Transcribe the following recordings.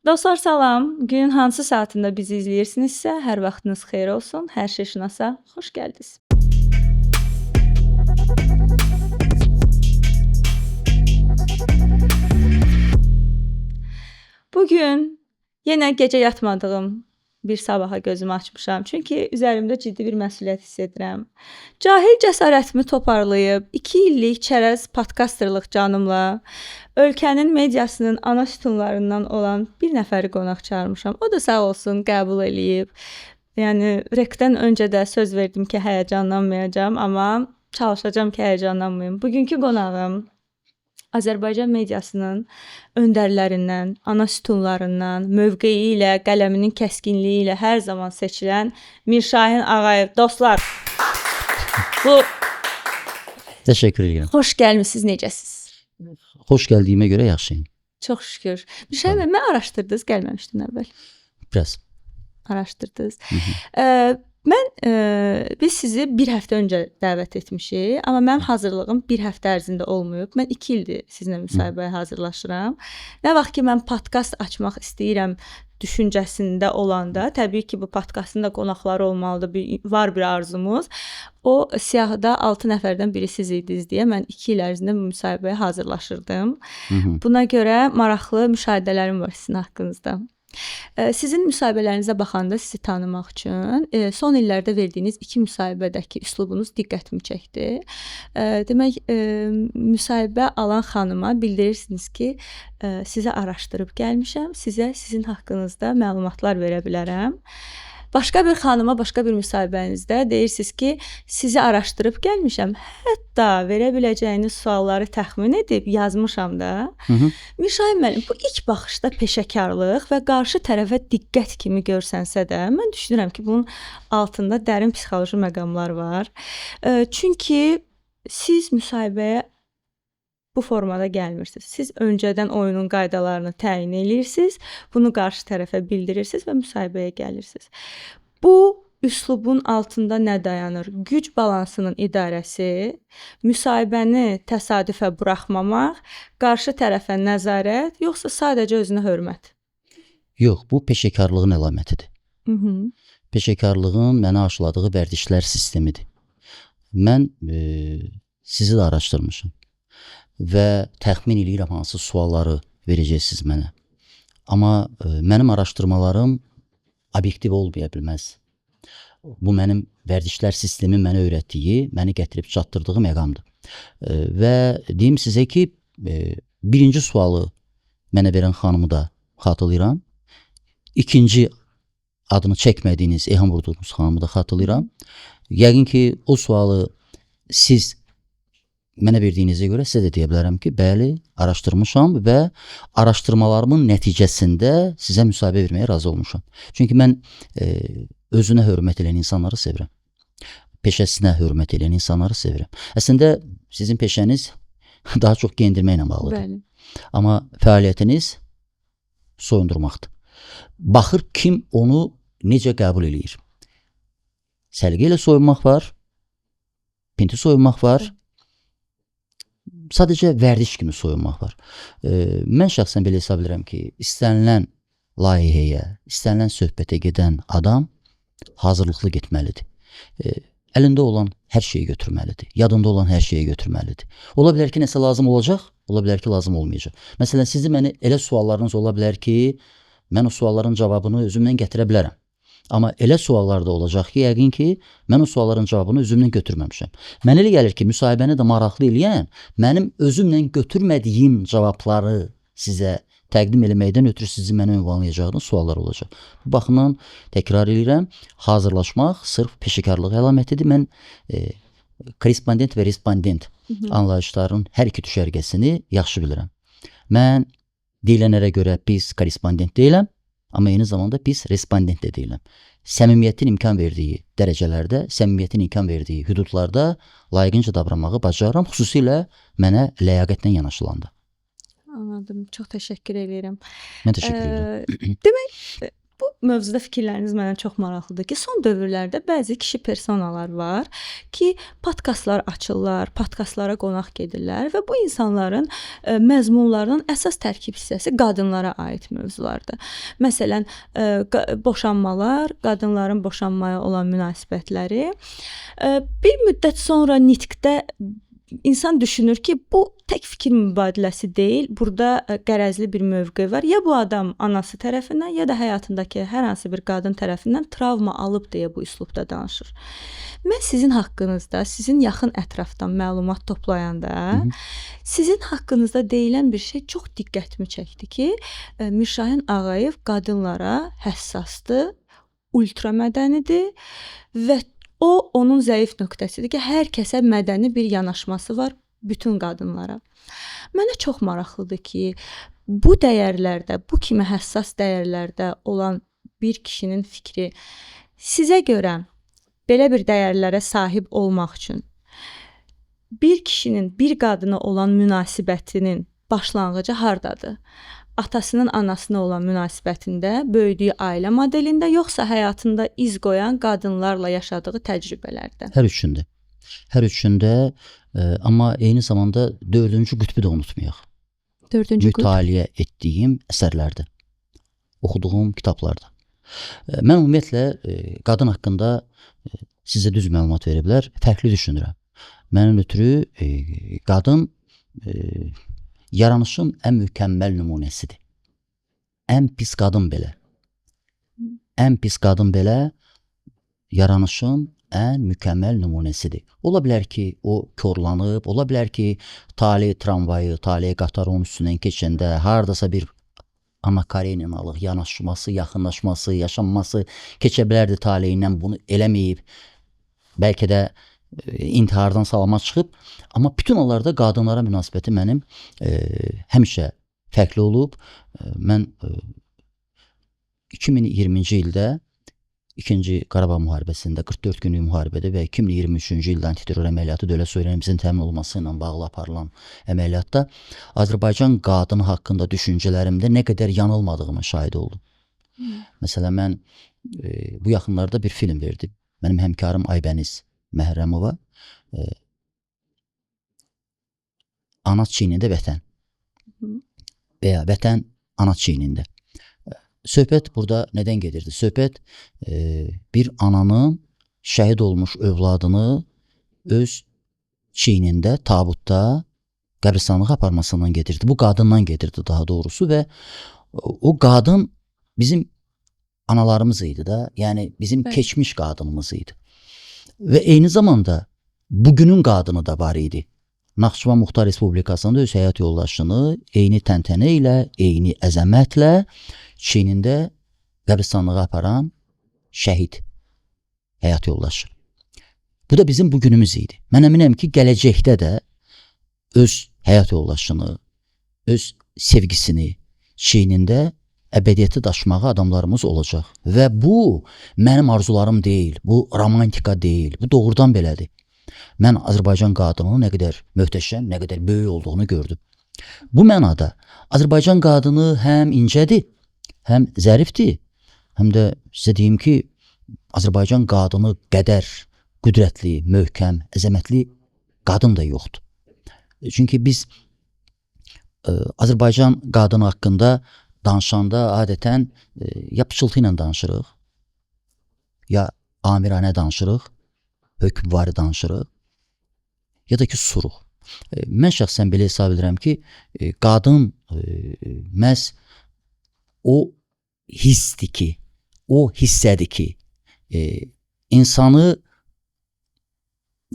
Dostlar salam. Günün hansı saatında bizi izləyirsinizsə, hər vaxtınız xeyir olsun. Hər şeyşünasa xoş gəldiniz. Bugün yenə gecə yatmadığım bir sabaha gözümü açmışam. Çünki üzərimdə ciddi bir məsuliyyət hiss edirəm. Cahil cəsarətimi toparlayıb 2 illik çərəz podcasterlıq canımla ölkənin mediasının ana sütunlarından olan bir nəfəri qonaq çağırmışam. O da sağ olsun qəbul eləyib. Yəni rekdən öncə də söz verdim ki, həyəcanlanmayacağam, amma çalışacağam ki, həyəcanlanmayım. Bugünkü qonağım Azərbaycan mediasının öndərlərindən, ana sütunlarından, mövqeyi ilə, qələminin kəskinliyi ilə hər zaman seçilən Mirşahin Ağayev. Dostlar, bu Təşəkkür edirəm. Xoş gəlmisiniz, necəsiz? Xoş gəldiyimə görə yaxşıyam. Çox şükür. Mirşahin bəy, mən araşdırdınız gəlməmişdən əvvəl? Biraz. Araşdırdınız. Mən biz sizi bir həftə öncə dəvət etmişik, amma mənim hazırlığım bir həftə ərzində olmayıb. Mən 2 ildir sizinlə müsahibəyə hazırlaşıram. Nə vaxt ki mən podkast açmaq istəyirəm düşüncəsində olanda, təbii ki, bu podkastın da qonaqları olmalıdır. Var bir arzumuz. O siyahıda 6 nəfərdən biri siz idiniz deyə mən 2 il ərzində bu müsahibəyə hazırlaşırdım. Buna görə maraqlı müşahidələrim var sizin haqqınızda. Sizin müsahibələrinizə baxanda sizi tanımaq üçün son illərdə verdiyiniz 2 müsahibədəki üslubunuz diqqətimi çəkdi. Demək, müsahibə alan xanıma bildirirsiniz ki, sizə araşdırıb gəlmişəm, sizə sizin haqqınızda məlumatlar verə bilərəm. Başqa bir xanıma başqa bir müsahibənizdə deyirsiniz ki, sizi araşdırıb gəlmişəm, hətta verə biləcəyiniz sualları təxmin edib yazmışam da. Mirşahin müəllim, bu ilk baxışda peşəkarlıq və qarşı tərəfə diqqət kimi görsənsə də, mən düşünürəm ki, bunun altında dərin psixoloji məqamlar var. Çünki siz müsahibəyə bu formada gəlmirsiniz. Siz öncədən oyunun qaydalarını təyin eləyirsiniz, bunu qarşı tərəfə bildirirsiniz və müsahibəyə gəlirsiniz. Bu üslubun altında nə dayanır? Güc balansının idarəsi, müsahibəni təsadüfə buraxmamaq, qarşı tərəfə nəzarət, yoxsa sadəcə özünə hörmət? Yox, bu peşəkarlığın əlamətidir. Peşəkarlığın mənə aşıladığı vərdişlər sistemidir. Mən sizi də araşdırmışam və təxmin eləyirəm hansı sualları verəcəksiniz mənə. Amma mənim araşdırmalarım obyektiv olmaya bilməz. Bu mənim vərdişlər sistemi mənə öyrətdiyi, məni gətirib çatdırdığı məqamdır. Və deyim sizə ki, birinci sualı mənə verən xanımı da xatırlayıram. İkinci adını çəkmədiyiniz, eyham vurduğunuz xanımı da xatırlayıram. Yəqin ki, o sualı siz mənə verdiyinizə görə sizə də deyə bilərəm ki, bəli, araşdırmışam və araşdırmalarımın nəticəsində sizə müsahibə verməyə razı olmuşam. Çünki mən özünə hörmət edən insanları sevirəm. Peşəsinə hörmət edən insanları sevirəm. Əslində, sizin peşəniz daha çox geyindirməklə bağlıdır. Bəli. Amma fəaliyyətiniz soyundurmaqdır. Baxır kim onu necə qəbul eləyir. Səliqə ilə soyunmaq var, pinti soyunmaq var, sadəcə vərdiş kimi soyunmaq var. Mən şəxsən belə hesab edirəm ki, istənilən layihəyə, istənilən söhbətə gedən adam hazırlıqlı getməlidir. Əlində olan hər şeyi götürməlidir. Yadında olan hər şeyi götürməlidir. Ola bilər ki, nəsə lazım olacaq, ola bilər ki, lazım olmayacaq. Məsələn, sizin məni elə suallarınız ola bilər ki, mən o sualların cavabını özümdən gətirə bilərəm. Amma elə suallar da olacaq ki, yəqin ki, mən o sualların cavabını özümlə götürməmişəm. Mənə elə gəlir ki, müsahibəni də maraqlı eləyən, mənim özümlə götürmədiyim cavabları sizə təqdim eləməkdən ötürü sizi mənə ünvanlayacağınız suallar olacaq. Bu baxımdan təkrar eləyirəm, hazırlaşmaq sırf peşəkarlıq əlamətidir. Mən korrespondent və respondent anlayışlarının hər iki düşərgəsini yaxşı bilirəm. Mən deyilənlərə görə pis korrespondent deyiləm, amma eyni zamanda pis respondent də deyiləm. Səmimiyyətin imkan verdiyi dərəcələrdə, səmimiyyətin imkan verdiyi hüdudlarda layiqincə davranmağı bacarıram, xüsusilə mənə ləyaqətlə yanaşılanda. Anladım. Çox təşəkkür edirəm. Mən təşəkkür edirəm. Demək, Bu mövzuda fikirləriniz mənə çox maraqlıdır ki, son dövrlərdə bəzi kişi personalar var ki, podkastlar açırlar, podkastlara qonaq gedirlər və bu insanların məzmunlarının əsas tərkib hissəsi qadınlara aid mövzulardır. Məsələn, boşanmalar, qadınların boşanmaya olan münasibətləri. Bir müddət sonra nitqdə insan düşünür ki, bu tək fikir mübadiləsi deyil, burada qərəzli bir mövqe var. Ya bu adam anası tərəfindən, ya da həyatındakı hər hansı bir qadın tərəfindən travma alıb deyə bu üslubda danışır. Mən sizin haqqınızda, sizin yaxın ətrafdan məlumat toplayanda, sizin haqqınızda deyilən bir şey çox diqqətimi çəkdi ki, Mirşahin Ağayev qadınlara həssasdır, ultramədənidir və o onun zəif nöqtəsidir ki, hər kəsə mədəni bir yanaşması var bütün qadınlara. Mənə çox maraqlıdır ki, bu dəyərlərdə, bu kimi həssas dəyərlərdə olan bir kişinin fikri sizə görə belə bir dəyərlərə sahib olmaq üçün bir kişinin bir qadına olan münasibətinin başlanğıcı hardadır? Atasının anasına olan münasibətində, böyüdüyü ailə modelində, yoxsa həyatında iz qoyan qadınlarla yaşadığı təcrübələrdə? Hər üçündə. Hər üçündə, amma eyni zamanda dördüncü qütbü də unutmayaq. Dördüncü qütb? Mütaliə etdiyim əsərlərdə, oxuduğum kitablarda. Mən ümumiyyətlə qadın haqqında sizə düz məlumat veriblər, fərqli düşünürəm. Mənim ötürü qadın yaranışın ən mükəmməl nümunəsidir. Ən pis qadın belə. Ən pis qadın belə yaranışın ən mükəmməl nümunəsidir. Ola bilər ki, o korlanıb, ola bilər ki, tale tramvayı, tale qatarı onun üstündən keçəndə hardasa bir Ana Kareninalıq yanaşması, yaxınlaşması, yaşanması keçə bilərdi taleyindən, bunu eləməyib. Bəlkə də intihardan salamat çıxıb, amma bütün onlarda qadınlara münasibəti mənim həmişə fərqli olub. Mən 2020-ci ildə 2-ci Qarabağ müharibəsində, 44 günlük müharibədə və 2023-cü ildə antiterror əməliyyatı dövlət suverenliyimizin təmin olunması ilə bağlı aparılan əməliyyatda Azərbaycan qadını haqqında düşüncələrimdə nə qədər yanılmadığımın şahidi oldum. Məsələn, mən bu yaxınlarda bir film verdim. Mənim həmkarım Aybəniz Məhərrəmova Ana çiynində vətən və ya vətən ana çiynində. Söhbət burada nədən gedirdi? Söhbət bir ananın şəhid olmuş övladını öz çiynində, tabutda qəbristanlığa aparmasından gedirdi. Bu qadından gedirdi daha doğrusu və o qadın bizim analarımız idi da, yəni bizim keçmiş qadınımız idi. Və eyni zamanda bugünün qadını da var idi. Naxçıvan Muxtar Respublikasında öz həyat yoldaşını eyni təntənə ilə, eyni əzəmətlə çiynində qəbristanlığa aparan şəhid həyat yoldaşı. Bu da bizim bugünümüz idi. Mən əminəm ki, gələcəkdə də öz həyat yoldaşını, öz sevgisini çiynində əbədiyyətə daşımağa adamlarımız olacaq. Və bu mənim arzularım deyil, bu romantika deyil, bu doğrudan belədir. Mən Azərbaycan qadının nə qədər möhtəşəm, nə qədər böyük olduğunu gördüm. Bu mənada Azərbaycan qadını həm incədir, həm zərifdir, həm də sizə deyim ki, Azərbaycan qadını qədər qüdrətli, möhkəm, əzəmətli qadın da yoxdur. Çünki biz Azərbaycan qadını haqqında danışanda adətən ya pıçıltı ilə danışırıq, ya amiranə danışırıq, hökmvari danışırıq, ya da ki susuruq. Mən şəxsən belə hesab edirəm ki, qadın məhz o hissdir ki, o hissədir ki, insanı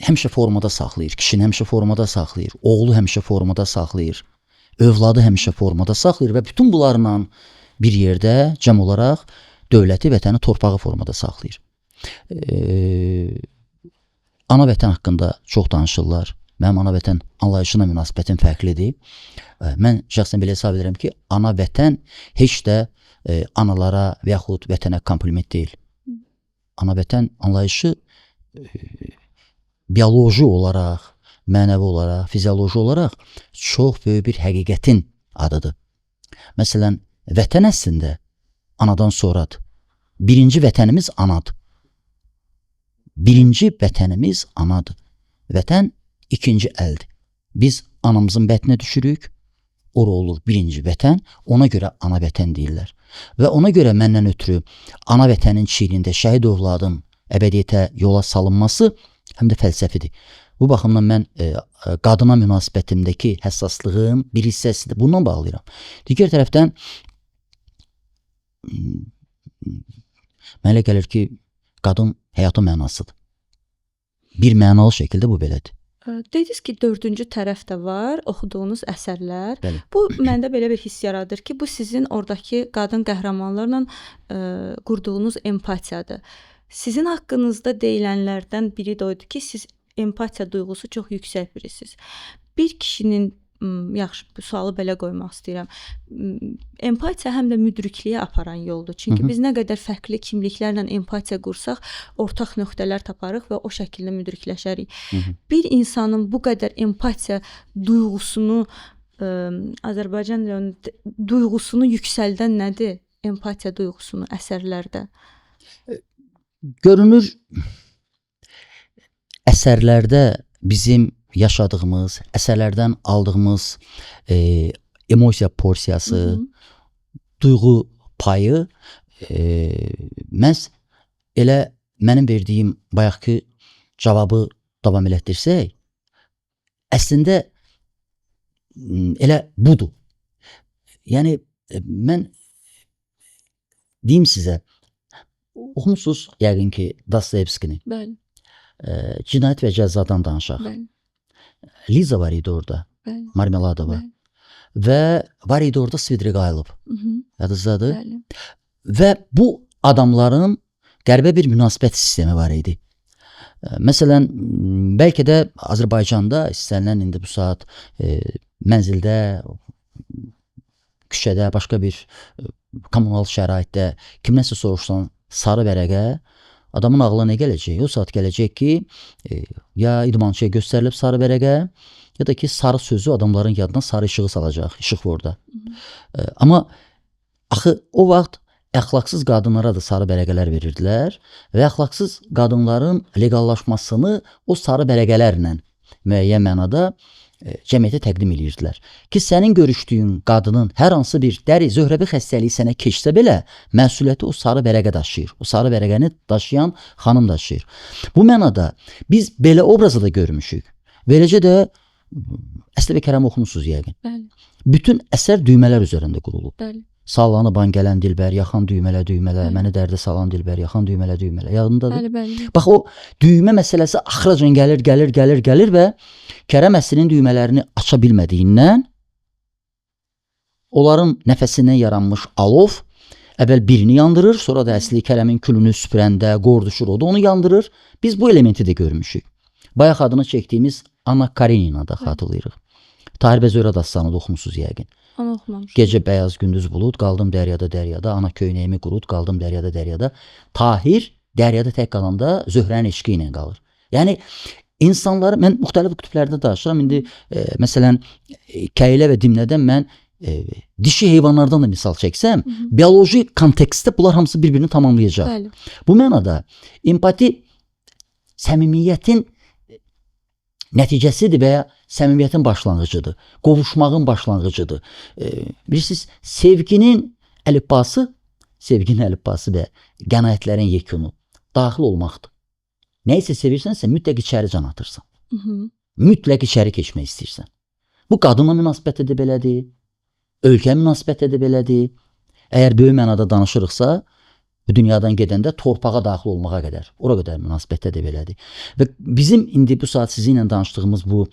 həmişə formada saxlayır, kişini həmişə formada saxlayır, oğlu həmişə formada saxlayır, övladı həmişə formada saxlayır və bütün bunlarla bir yerdə cəm olaraq dövləti, vətəni, torpağı formada saxlayır. Ana vətən haqqında çox danışırlar. Mənim ana vətən anlayışına münasibətim fərqlidir. Mən şəxsən belə hesab edirəm ki, ana vətən heç də analara və yaxud vətənə kompliment deyil. Ana vətən anlayışı bioloji olaraq, mənəvi olaraq, fizioloji olaraq çox böyük bir həqiqətin adıdır. Məsələn, vətən əslində anadan sonradır. Birinci vətənimiz anadır. Birinci vətənimiz anadır. Vətən ikinci əldir. Biz anamızın bətninə düşürük. Ora olur birinci vətən. Ona görə ana vətən deyirlər. Və ona görə məndən ötürü ana vətənin çiynində şəhid övladın əbədiyyətə yola salınması həm də fəlsəfidir. Bu baxımdan mən qadına münasibətimdəki həssaslığın bir hissəsini bundan bağlayıram. Digər tərəfdən mənə elə gəlir ki, qadın həyatın mənasıdır. Bir mənalı şəkildə bu belədir. Dediniz ki, dördüncü tərəf də var, oxuduğunuz əsərlər. Bəli. Bu məndə belə bir hiss yaradır ki, bu sizin oradakı qadın qəhrəmanlarla qurduğunuz empatiyadır. Sizin haqqınızda deyilənlərdən biri də oydu ki, siz empatiya duyğusu çox yüksək birisiniz. Bir kişinin yaxşı, bu sualı belə qoymaq istəyirəm. Empatiya həm də müdrikliyə aparan yoldur. Çünki biz nə qədər fərqli kimliklərlə empatiya qursaq, ortaq nöqtələr taparıq və o şəkildə müdrikləşərik. Bir insanın bu qədər empatiya duyğusunu Azərbaycan dilində duyğusunu yüksəldən nədir? Empatiya duyğusunu əsərlərdə. Görünür əsərlərdə bizim yaşadığımız, əsərlərdən aldığımız emosiya porsiyası, duyğu payı məhz elə mənim verdiyim bayaqki cavabı davam elətdirsək, əslində elə budur. Yəni mən deyim sizə, oxumusunuz yəqin ki Dostoyevskini. Bəli. Cinayət və Cəzadan danışaq. Bəli. Liza var idi orada. Bəli. Marmeladova. Bəli. Və var idi orada Svidrigaylov. Yadınızdadır? Bəli. Və bu adamların qəribə bir münasibət sistemi var idi. Məsələn, bəlkə də Azərbaycanda istənilən indi bu saat mənzildə, küçədə, başqa bir kommunal şəraitdə kimdənsə soruşsan sarı vərəqə, adamın ağlına nə gələcək? O saat gələcək ki, ya idmançıya göstərilib sarı vərəqə, ya da ki, sarı sözü adamların yadına sarı işığı salacaq, işıq orada. Amma axı o vaxt əxlaqsız qadınlara da sarı vərəqələr verirdilər və əxlaqsız qadınların leqallaşmasını o sarı vərəqələrlə müəyyən mənada cəmiyyətə təqdim edirdilər. Ki, sənin görüşdüyün qadının hər hansı bir dəri, zöhrəvi xəstəliyi sənə keçsə belə, məsuliyyəti o sarı vərəqə daşıyır. O sarı vərəqəni daşıyan xanım daşıyır. Bu mənada biz belə obrazı da görmüşük. Beləcə də Əsli və Kərəm oxumusunuz yəqin. Bəli. Bütün əsər düymələr üzərində qurulub. Bəli. Sallanıban gələn dilbər, yaxan düymələ, düymələ, Bəli. məni dərdə salan dilbər, yaxan düymələ, düymələ. Yadındadır? Bəli, bəli. Bax o düymə məsələsi axıracan gəlir, gəlir, gəlir, gəlir və Kərəm Əslinin düymələrini aça bilmədiyindən onların nəfəsindən yaranmış alov əvvəl birini yandırır, sonra da Əsli Kərəmin külünü süpürəndə qorduşur, o da onu yandırır. Biz bu elementi də görmüşük. Bayaq adını çəkdiyimiz Anna Karenina da xatırlayırıq. Tahir bəy Zöhrə dastanı da oxumusunuz yəqin. Onu oxumamışam. Gecə bəyaz, gündüz bulud, qaldım dəryada, dəryada, ana köynəyimi qurud, qaldım dəryada, dəryada. Tahir dəryada tək qalanda Zöhrənin eşqi ilə qalır. Yəni insanları mən müxtəlif qütblərdə danışıram. İndi məsələn Kəylə və Dimnədən mən dişi heyvanlardan da misal çəksəm, bioloji kontekstdə bunlar hamısı bir-birini tamamlayacaq. Bəli. Bu mənada empati səmimiyyətin nəticəsidir və ya səmimiyyətin başlanğıcıdır, qovuşmağın başlanğıcıdır. Bilirsiniz, sevginin əlifbası, sevginin əlifbası və qənaətlərin yekunu daxil olmaqdır. Nə isə sevirsənsə mütləq içəri can atırsan. Mütləq içəri keçmək istəyirsən. Bu qadına münasibətdə də belədir, ölkə münasibətdə də belədir. Əgər böyük mənada danışırıqsa, bu dünyadan gedəndə torpağa daxil olmağa qədər, ora qədər münasibətdə də belədir. Və bizim indi bu saat sizinlə danışdığımız bu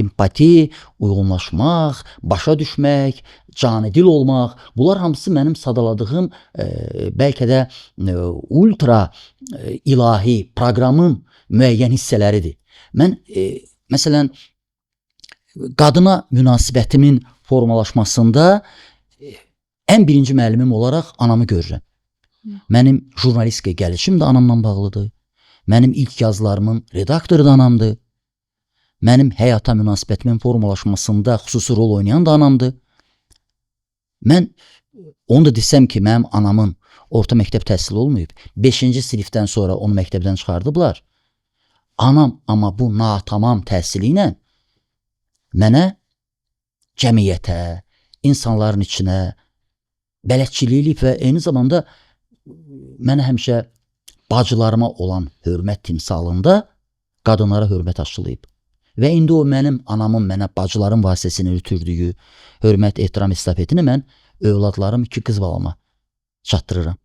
empati, uyğunlaşmaq, başa düşmək, canidil olmaq, bunlar hamısı mənim sadaladığım bəlkə də ultra ilahi proqramın müəyyən hissələridir. Mən məsələn qadına münasibətimin formalaşmasında ən birinci müəllimim olaraq anamı görürəm. Mənim jurnalistikaya gəlişim də anamla bağlıdır. Mənim ilk yazılarımın redaktoru da anamdır. Mənim həyata münasibətimin formalaşmasında xüsusi rol oynayan da anamdır. Mən Onu da desəm ki, mənim anamın orta məktəb təhsili olmayıb, 5-ci sinifdən sonra onu məktəbdən çıxardıblar. Anam amma bu natamam təhsili ilə mənə cəmiyyətə, insanların içinə bələdçilik eləyib və eyni zamanda mənə həmişə bacılarıma olan hörmət timsalında qadınlara hörmət aşılayıb. Və indi o mənim anamın mənə bacılarım vasitəsilə ötürdüyü hörmət, ehtiram estafetini mən övladlarım, iki qız balama çatdırıram.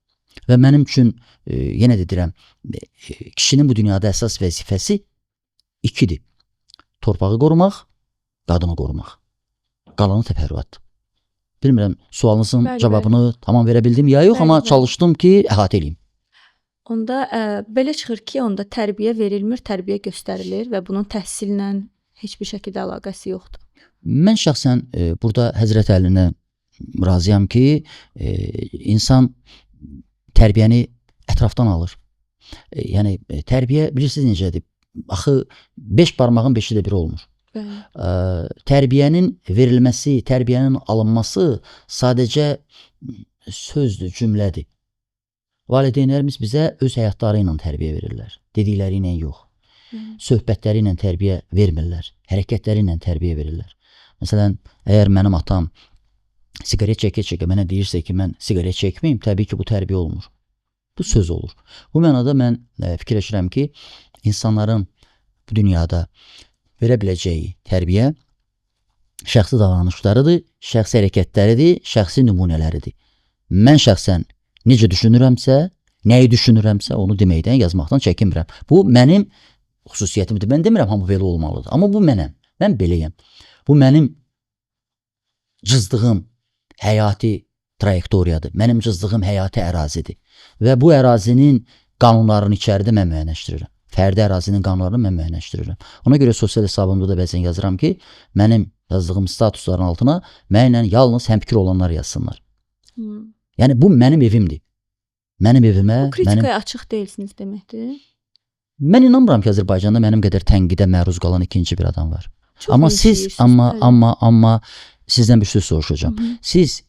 Və mənim üçün yenə də deyirəm, kişinin bu dünyada əsas vəzifəsi ikidir. Torpağı qorumaq, qadını qorumaq. Qalanı təfərrüatdır. Bilmirəm, sualınızın Bəli, cavabını tamam verə bildim ya yox, Bəli, amma bəli. çalışdım ki, əhatə eləyim. Onda belə çıxır ki, onda tərbiyə verilmir, tərbiyə göstərilir və bunun təhsillə heç bir şəkildə əlaqəsi yoxdur. Mən şəxsən burada Həzrət Əlinə razıyam ki, insan tərbiyəni ətrafdan alır. Yəni tərbiyə bilirsiniz necədir? Axı 5 barmağın 5-i də bir olmur. Bəli. Tərbiyənin verilməsi, tərbiyənin alınması sadəcə sözdür, cümlədir. Valideynlərimiz bizə öz həyatları ilə tərbiyə verirlər. Dedikləri ilə yox. Söhbətləri ilə tərbiyə vermirlər. Hərəkətləri ilə tərbiyə verirlər. Məsələn, əgər mənim atam siqaret çəkə-çəkə mənə deyirsə ki, mən siqaret çəkməyim, təbii ki, bu tərbiyə olmur. Bu söz olur. Bu mənada mən fikirləşirəm ki, insanların bu dünyada verə biləcəyi tərbiyə şəxsi davranışlarıdır, şəxsi hərəkətləridir, şəxsi nümunələridir. Mən şəxsən necə düşünürəmsə, nəyi düşünürəmsə onu deməkdən, yazmaqdan çəkinmirəm. Bu mənim xüsusiyyətimdir. Mən demirəm hamı belə olmalıdır, amma bu mənəm. Mən beləyəm. Bu mənim cızdığım həyati trayektoriyadır. Mənim cızdığım həyati ərazidir. Və bu ərazinin qanunlarını içəridə mən müəyyənləşdirirəm. Fərdi ərazinin qanunlarını mən müəyyənləşdirirəm. Ona görə sosial hesabımda da bəzən yazıram ki, mənim yazdığım statusların altına mənimlə yalnız həmfikir olanlar yazsınlar. Yəni bu mənim evimdir. Mənim evimə, Bu kritikaya açıq deyilsiniz deməkdir. Mən inanmıram ki, Azərbaycanda mənim qədər tənqidə məruz qalan ikinci bir adam var. Çox amma siz amma bəli. amma sizdən bir söz soruşacağam. Siz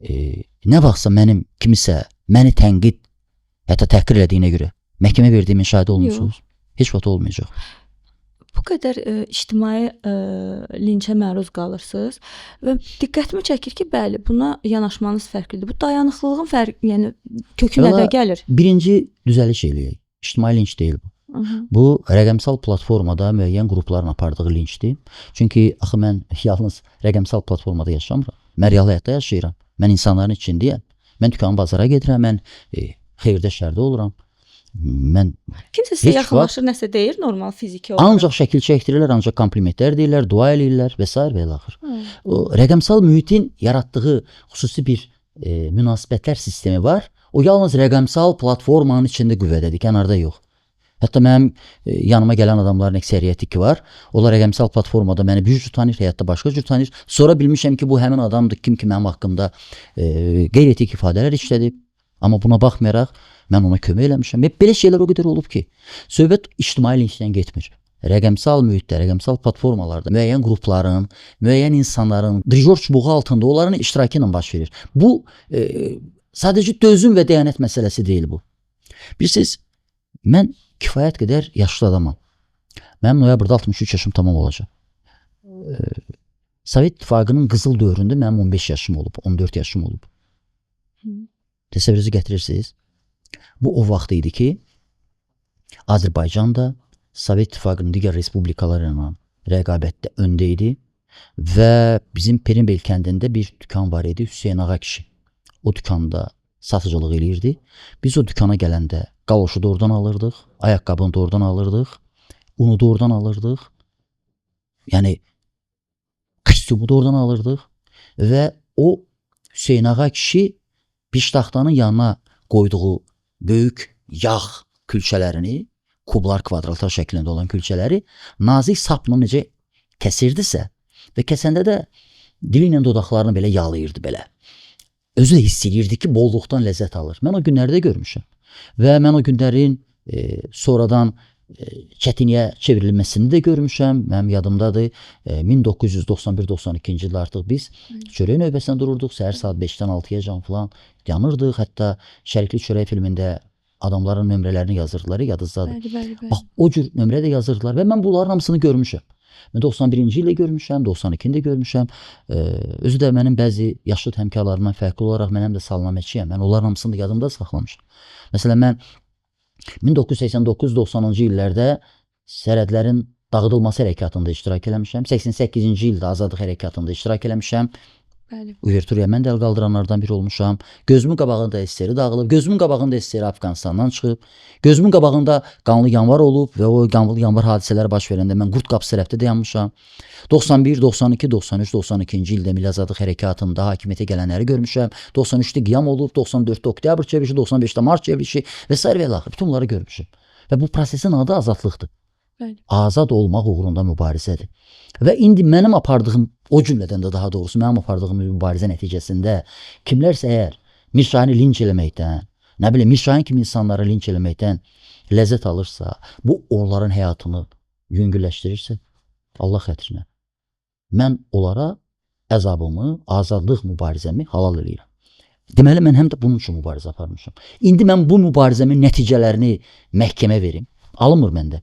nə vaxtsa mənim kimisə məni tənqid, hətta təhqir elədiyinə görə məhkəmə verdiyimin şahidi olmusunuz? Heç vaxt olmayacaq. Bu qədər ictimai linçə məruz qalırsınız və diqqətimi çəkir ki, bəli, buna yanaşmanız fərqlidir. Bu dayanıqlılığın fərq, yəni kökü nədə gəlir? Birinci düzəliş eləyək. İctimai linç deyil bu. Bu rəqəmsal platformada müəyyən qrupların apardığı linçdir. Çünki axı mən yalnız rəqəmsal platformada yaşamıram. Mən real həyatda yaşayıram. Mən insanların içindəyəm. Mən dükan bazara gedirəm, mən xeyirdə şərdə oluram. Mən kimsə sizə yaxınlaşır, nəsə deyir, normal fiziki olaraq. Ancaq şəkil çəkdirirlər, ancaq komplimentlər deyirlər, dua eləyirlər və sair və ilaxır. O rəqəmsal mühitin yaratdığı xüsusi bir münasibətlər sistemi var. O yalnız rəqəmsal platformanın içində qüvvədədir, kənarda yox. Hətta mənim yanıma gələn adamların əksəriyyəti ki var, onlar rəqəmsal platformada məni bir cür tanıyır, həyatda başqa cür tanıyır. Sonra bilmişəm ki, bu həmin adamdır, kim ki mənim haqqımda qeyri-etik ifadələr işlədib. Amma buna baxmayaraq mən ona kömək eləmişəm. Və belə şeylər o qədər olub ki, söhbət ictimai linçdən getmir. Rəqəmsal mühitdə, rəqəmsal platformalarda müəyyən qrupların, müəyyən insanların drijor çubuğu altında onların iştirakı ilə baş verir. Bu sadəcə dözüm və dəyanət məsələsi deyil bu. Bilirsiniz, mən kifayət qədər yaşlı adamam. Mənim noyabrda 63 yaşım tamam olacaq. Sovet İttifaqının qızıl dövründə mənim 15 yaşım olub, 14 yaşım olub. Təsəvvürünüzü gətirirsiniz. Bu o vaxt idi ki, Azərbaycan da Sovet İttifaqının digər respublikaları ilə rəqabətdə öndə idi və bizim Perimbel kəndində bir dükan var idi, Hüseyn Ağa kişi. O dükanda satıcılıq eləyirdi. Biz o dükana gələndə qaloşu da oradan alırdıq, ayaqqabını da oradan alırdıq, unu da oradan alırdıq. Yəni kostyumu da oradan alırdıq və o Hüseyn Ağa kişi piştaxtanın yanına qoyduğu böyük yağ külçələrini, kublar, kvadratlar şəklində olan külçələri nazik sapla necə kəsirdisə və kəsəndə də dili ilə dodaqlarını belə yalayırdı belə. Özü də hiss eləyirdi ki, bolluqdan ləzzət alır. Mən o günləri də görmüşəm. Və mən o günlərin sonradan çətinliyə çevrilməsini də görmüşəm. Mənim yadımdadır. 1991-92-ci ildə artıq biz çörək növbəsinə dururduq. Səhər saat 5-dən 6-yacan falan yanırdıq. Hətta Şərikli çörək filmində adamların nömrələrini yazırdılar, yadınızdadır. Bəli, bəli, bəli. Bax, o cür nömrə də yazırdılar və mən bunların hamısını görmüşəm. Mən 91-ci ildə görmüşəm, 92-də görmüşəm. Özü də mənim bəzi yaşlı həmkarlarımdan fərqli olaraq mən həm də salnaməçiyəm. Mən onların hamısını da yadımda saxlamışam. Məsələn, mən 1989-90-cı illərdə sərhədlərin dağıdılması hərəkatında iştirak eləmişəm. 88-ci ildə Azadlıq hərəkatında iştirak eləmişəm. Bəli. Uverturiya mən də əl qaldıranlardan biri olmuşam. Gözümün qabağında SSR dağılıb, gözümün qabağında SSR Afqanistandan çıxıb, gözümün qabağında qanlı yanvar olub və o qanlı yanvar hadisələri baş verəndə mən Qurd qapısı tərəfdə dayanmışam. 91, 92, 93, 92-ci ildə Milli Azadlıq Hərəkatında hakimiyyətə gələnləri görmüşəm. 93-də qiyam olub, 94-də oktyabr çevrilişi, 95-də mart çevrilişi və sair və ilaxır. Bütün bunları görmüşəm. Və bu prosesin adı azadlıqdır. Bəli. Azad olmaq uğrunda mübarizədir. Və indi mənim apardığım, o cümlədən də daha doğrusu mənim apardığım mübarizə nəticəsində kimlərsə əgər Mirşahini linç eləməkdən, nə bilim Mirşahin kimi insanları linç eləməkdən ləzzət alırsa, bu onların həyatını yüngülləşdirirsə, Allah xətrinə, mən onlara əzabımı, azadlıq mübarizəmi halal eləyirəm. Deməli, mən həm də bunun üçün mübarizə aparmışam. İndi mən bu mübarizəmin nəticələrini məhkəmə verim. Alınmır məndə.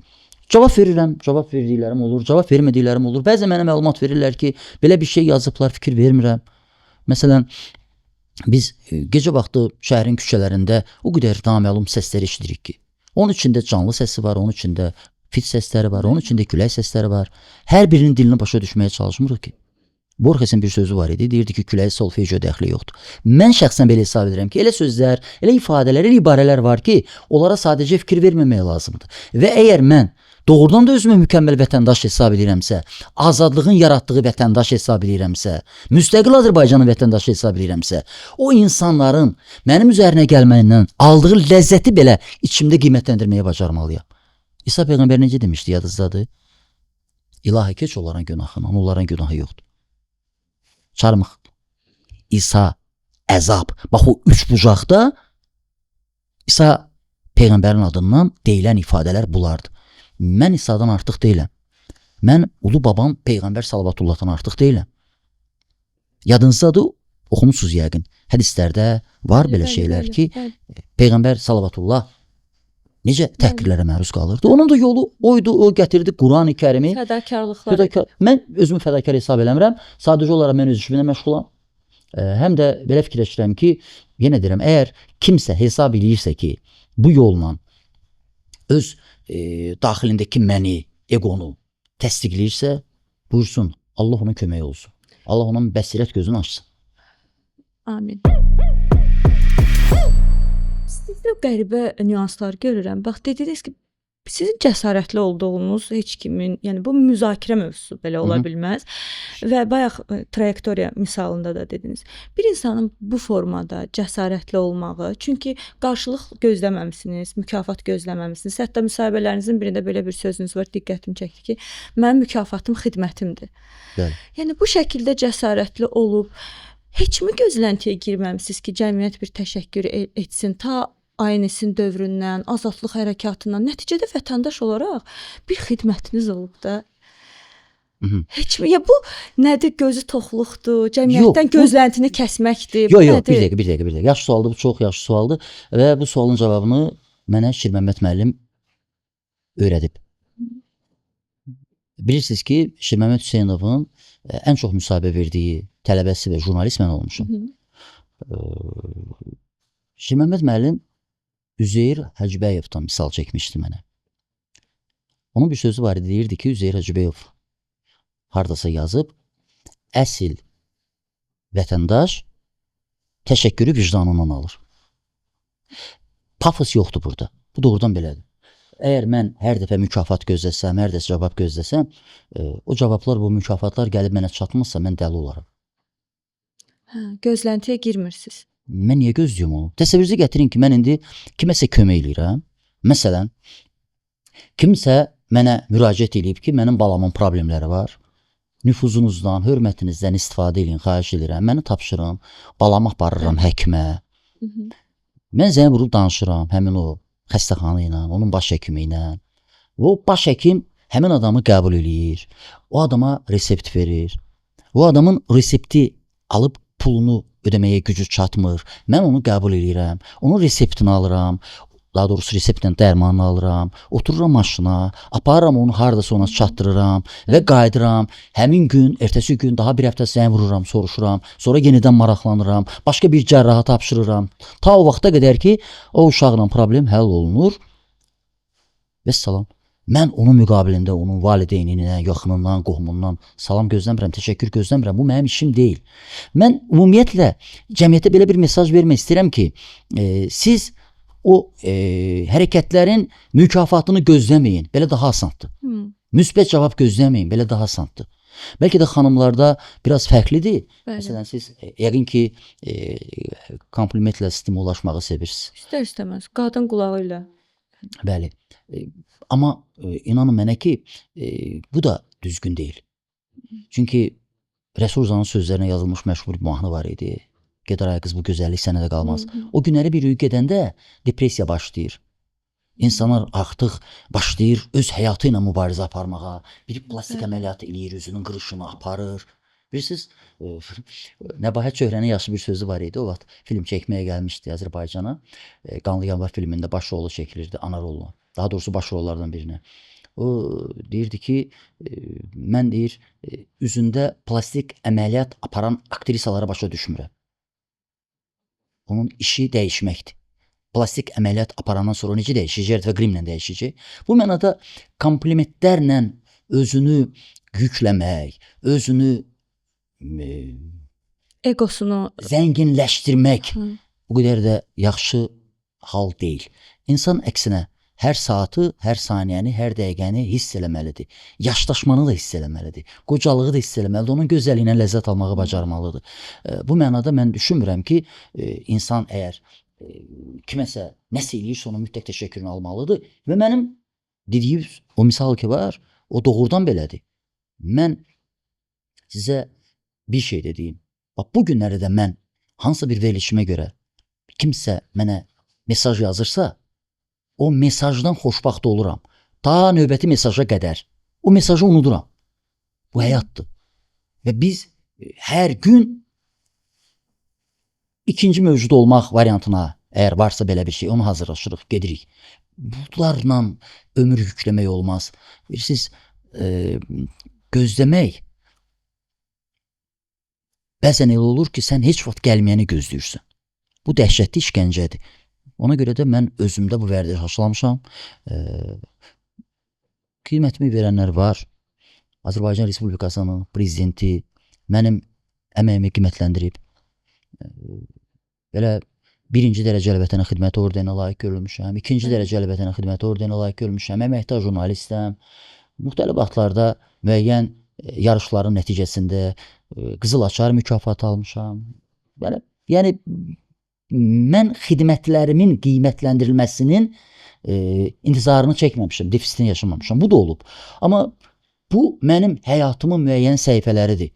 Cavab verirəm, cavab verdiklərim olur, cavab vermədiklərim olur. Bəzən mənə məlumat verirlər ki, belə bir şey yazıblar, fikir vermirəm. Məsələn, biz gecə vaxtı şəhərin küçələrində o qədər naməlum səslər eşidirik ki, onun içində canlı səsi var, onun içində fit səsləri var, onun içində külək səsləri var. Hər birinin dilini başa düşməyə çalışmırıq ki. Borges'in bir sözü var idi, deyirdi ki, küləyə solfejo dəxli yoxdur. Mən şəxsən belə hesab edirəm ki, elə sözlər, elə ifadələr, elə ibarələr var ki, onlara sadəcə fikir verməmək lazımdır. Və əgər mən doğrudan da özümü mükəmməl vətəndaş hesab edirəmsə, azadlığın yaratdığı vətəndaş hesab edirəmsə, müstəqil Azərbaycanın vətəndaşı hesab edirəmsə, o insanların mənim üzərinə gəlməyindən aldığı ləzzəti belə içimdə qiymətləndirməyə bacarmalıyam. İsa Peyğəmbər necə demişdi, yadınızdadır? İlahi, keç onların günahından, onların günahı yoxdur. Çarmıx, İsa, əzab. Bax o üç bucaqda İsa Peyğəmbərin adından deyilən ifadələr bunlardır. Mən İsa'dan artıq deyiləm. Mən ulu babam Peyğəmbər Salavatullahdan artıq deyiləm. Yadınızdadır, oxumusunuz yəqin. Hədislərdə var belə şeylər ki, Peyğəmbər Salavatullah necə təhqirlərə məruz qalırdı. Onun da yolu oydu, o gətirdi Quran-ı Kərimi. Fədakarlıqlar. Fədakar. Mən özümü fədakar hesab eləmirəm. Sadəcə olaraq mən öz işimlə məşğulam. Həm də belə fikirləşirəm ki, yenə deyirəm, əgər kimsə hesab eləyirsə ki, bu yolla öz daxilindəki məni, egonu təsdiqləyirsə, buyursun, Allah onun köməyi olsun. Allah onun bəsirət gözünü açsın. Amin. Sizdə qəribə nüanslar görürəm. Bax, dediniz ki, sizin cəsarətli olduğunuz heç kimin, yəni bu müzakirə mövzusu belə ola bilməz. Və bayaq trayektoriya misalında da dediniz. Bir insanın bu formada cəsarətli olmağı, çünki qarşılıq gözləməmisiniz, mükafat gözləməmisiniz. Hətta müsahibələrinizin birində belə bir sözünüz var, diqqətimi çəkdi ki, mənim mükafatım xidmətimdir. Bəli. Yəni bu şəkildə cəsarətli olub heç mi gözləntiyə girməmisiniz ki, cəmiyyət bir təşəkkür etsin ta ANS-in dövründən, azadlıq hərəkatından, nəticədə vətəndaş olaraq bir xidmətiniz olub da. Heç mi? Ya bu nədir? Gözü toxluqdur, cəmiyyətdən gözləntini kəsməkdir. Yox, yox, bir dəqiqə, bir dəqiqə, bir dəqiqə. Yaxşı sualdır, bu çox yaxşı sualdır və bu sualın cavabını mənə Şirməmməd müəllim öyrədib. Bilirsiniz ki, Şirməmməd Hüseynovun ən çox müsahibə verdiyi tələbəsi və jurnalist mən olmuşam. Şirməmməd müəllim Üzeyir Hacıbəyovdan misal çəkmişdi mənə. Onun bir sözü var idi, deyirdi ki, Üzeyir Hacıbəyov hardasa yazıb, əsl vətəndaş təşəkkürü vicdanından alır. Pafos yoxdur burada. Bu doğrudan belədir. Əgər mən hər dəfə mükafat gözləsəm, hər dəfə cavab gözləsəm, o cavablar, bu mükafatlar gəlib mənə çatmazsa, mən dəli olaram. Hə, gözləntiyə girmirsiniz. Mən niyə gözləyim onu? Təsəvvürünüzə gətirin ki, mən indi kiməsə kömək eləyirəm. Məsələn, kimsə mənə müraciət eləyib ki, mənim balamın problemləri var. Nüfuzunuzdan, hörmətinizdən istifadə eləyin, xahiş edirəm. Məni tapşırın, balamı aparıram həkimə. Mən zəng vurub danışıram həmin o xəstəxana ilə, onun baş həkimi ilə. Və o baş həkim həmin adamı qəbul eləyir. O adama resept verir. O adamın resepti alıb pulunu ödəməyə gücü çatmır. Mən onu qəbul eləyirəm. Onun reseptini alıram. Daha doğrusu reseptlə dərmanını alıram. Otururam maşına, aparıram onu hardasa ona çatdırıram və qayıdıram. Həmin gün, ertəsi gün daha bir həftə zəng vururam, soruşuram. Sonra yenidən maraqlanıram. Başqa bir cərraha tapşırıram. Ta o vaxta qədər ki, o uşaqla problem həll olunur. Vəssalam. Mən onun müqabilində onun valideynindən, yaxınından, qohumundan salam gözləmirəm, təşəkkür gözləmirəm. Bu mənim işim deyil. Mən ümumiyyətlə cəmiyyətə belə bir mesaj vermək istəyirəm ki, siz o hərəkətlərin mükafatını gözləməyin. Belə daha asandır. Müsbət cavab gözləməyin, belə daha asandır. Bəlkə də xanımlarda biraz fərqlidir. Bəli. Məsələn, siz yəqin ki, komplimentlə stimullaşmağı sevirsiniz. İstər-istəməz qadın qulağı ilə. Bəli. Amma inanın mənə ki, bu da düzgün deyil. Çünki Rəsul Rzanın sözlərinə yazılmış məşhur bir mahnı var idi. Gedər ay qız, bu gözəllik sənə də qalmaz. O günləri bir gedəndə depressiya başlayır. İnsanlar artıq başlayır öz həyatı ilə mübarizə aparmağa. Bir plastik əməliyyatı eləyir, üzünün qırışını aparır. Bilirsiniz, Nəbahət Çöhrənin yaxşı bir sözü var idi. O vaxt film çəkməyə gəlmişdi Azərbaycana. Qanlı Yanvar filmində baş rolu çəkilirdi, ana rolunu. Daha doğrusu baş rollardan birinə. O deyirdi ki, mən deyir, üzündə plastik əməliyyat aparan aktrisalara başa düşmürəm. Onun işi dəyişməkdir. Plastik əməliyyat aparandan sonra necə dəyişəcək və qrimlə dəyişəcək? Bu mənada komplimentlərlə özünü yükləmək, özünü egosunu zənginləşdirmək bu qədər də yaxşı hal deyil. İnsan əksinə hər saatı, hər saniyəni, hər dəqiqəni hiss eləməlidir. Yaşlaşmanı da hiss eləməlidir. Qocalığı da hiss eləməlidir. Onun gözəlliyindən ləzzət almağı bacarmalıdır. Bu mənada mən düşünmürəm ki, insan əgər kiməsə nəsə eləyirsə onun mütləq təşəkkürünü almalıdır. Və mənim dediyim o misal ki var, o doğrudan belədir. Mən sizə bir şey də deyim. Bax, bu günlərdə də mən hansısa bir verilişimə görə kimsə mənə mesaj yazırsa, o mesajdan xoşbəxt oluram. Ta növbəti mesaja qədər o mesajı unuduram. Bu həyatdır. Və biz hər gün ikinci mövcud olmaq variantına, əgər varsa belə bir şey, onu hazırlaşırıq, gedirik. Bunlarla ömür yükləmək olmaz. Bilirsiniz, gözləmək bəzən elə olur ki, sən heç vaxt gəlməyəni gözləyirsən. Bu dəhşətli işgəncədir. Ona görə də mən özümdə bu vərdişi haşlamışam. Qiymətimi verənlər var. Azərbaycan Respublikasının prezidenti mənim əməyimi qiymətləndirib. Belə birinci dərəcəli vətənə xidməti ordeninə layiq görülmüşəm. İkinci dərəcəli vətənə xidməti ordeninə layiq görülmüşəm. Əməkdar jurnalistəm. Müxtəlif vaxtlarda müəyyən yarışların nəticəsində Qızıl Açar mükafatı almışam. Belə, yəni mən xidmətlərimin qiymətləndirilməsinin intizarını çəkməmişəm, defisitini yaşamamışam. Bu da olub. Amma bu mənim həyatımın müəyyən səhifələridir.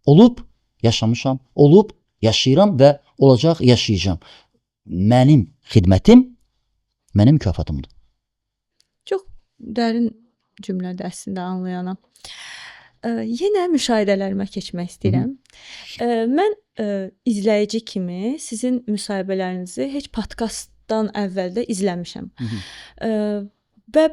Olub, yaşamışam, olub, yaşayıram və olacaq, yaşayacağam. Mənim xidmətim mənim mükafatımdır. Çox dərin cümlədir əslində anlayana. Yenə müşahidələrimə keçmək istəyirəm. Mən izləyici kimi sizin müsahibələrinizi heç podkastdan əvvəl də izləmişəm. Və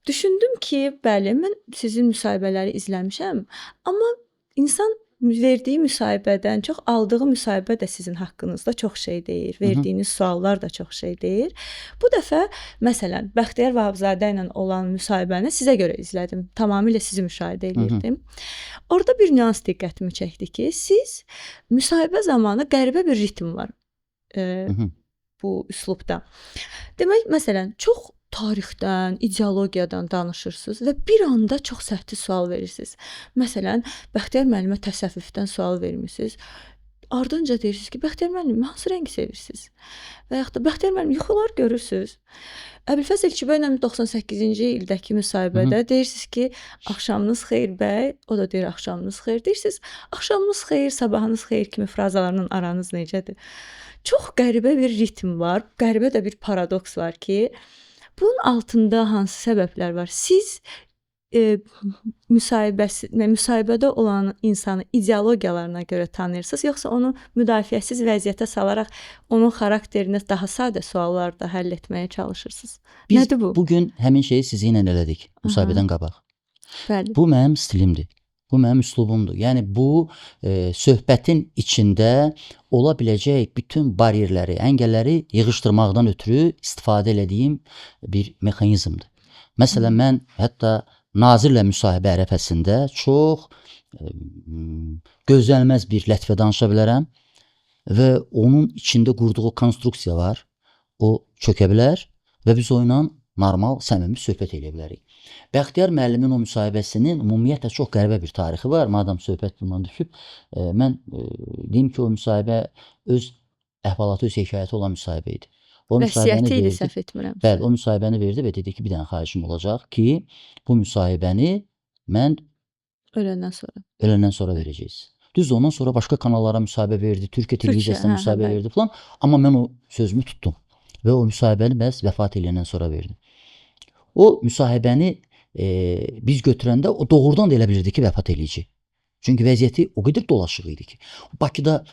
düşündüm ki, bəli, mən sizin müsahibələri izləmişəm, amma insan verdiyi müsahibədən çox aldığı müsahibə də sizin haqqınızda çox şey deyir. Verdiyiniz suallar da çox şey deyir. Bu dəfə məsələn Bəxtiyar Vahabzadə ilə olan müsahibəni sizə görə izlədim. Tamamilə sizi müşahidə eləyirdim. Orada bir nüans diqqətimi çəkdi ki, siz müsahibə zamanı qəribə bir ritm var bu üslubda. Demək, məsələn, çox tarixdən, ideologiyadan danışırsınız və bir anda çox səthi sual verirsiniz. Məsələn, Bəxtiyar müəllimə təsəvvüfdən sual vermisiniz. Ardınca deyirsiniz ki, Bəxtiyar müəllim, hansı rəngi sevirsiniz? Və yaxud da Bəxtiyar müəllim, yuxular görürsüz? Əbülfəz Elçibəy ilə 98-ci ildəki müsahibədə deyirsiniz ki, axşamınız xeyir bəy, o da deyir axşamınız xeyir. Deyirsiniz, axşamınız xeyir, sabahınız xeyir kimi frazalarla aranız necədir? Çox qəribə bir ritm var, qəribə də bir paradoks var ki, Bunun altında hansı səbəblər var? Siz müsahibədə olan insanı ideologiyalarına görə tanıyırsınız, yoxsa onu müdafiəsiz vəziyyətə salaraq onun xarakterini daha sadə suallarda həll etməyə çalışırsınız? Biz Nədir bu? bu gün həmin şeyi sizinlə elədik müsahibədən qabaq. Bəli. Bu mənim stilimdir. Bu mənim üslubumdur. Yəni bu söhbətin içində ola biləcək bütün bariyerləri, əngəlləri yığışdırmaqdan ötürü istifadə elədiyim bir mexanizmdir. Məsələn, mən hətta nazirlə müsahibə ərəfəsində çox gözlənilməz bir lətifə danışa bilərəm və onun içində qurduğu konstruksiya var. O çökə bilər və biz o ilə normal, səmimi söhbət eləyə bilərik. Bəxtiyar müəllimin o müsahibəsinin ümumiyyətlə çox qəribə bir tarixi var. Madam söhbət bundan düşüb, mən deyim ki, o müsahibə öz əhvalatı, öz hekayəti olan müsahibə idi. O müsahibəni Vəsiyyəti idi, verdi. səhv etmirəmsə. Bəli, o müsahibəni verdi və dedi ki, bir dənə xahişim olacaq ki, bu müsahibəni mən öləndən sonra. Öləndən sonra verəcəksiniz. Düzdür, ondan sonra başqa kanallara müsahibə verdi, Türkiyə televiziyasına müsahibə verdi falan. Amma mən o sözümü tutdum və o müsahibəni məhz vəfat eləyəndən sonra verdim. O müsahibəni biz götürəndə o doğrudan da elə bilirdi ki, vəfat eləyəcək. Çünki vəziyyəti o qədər dolaşıq idi ki. Bakıda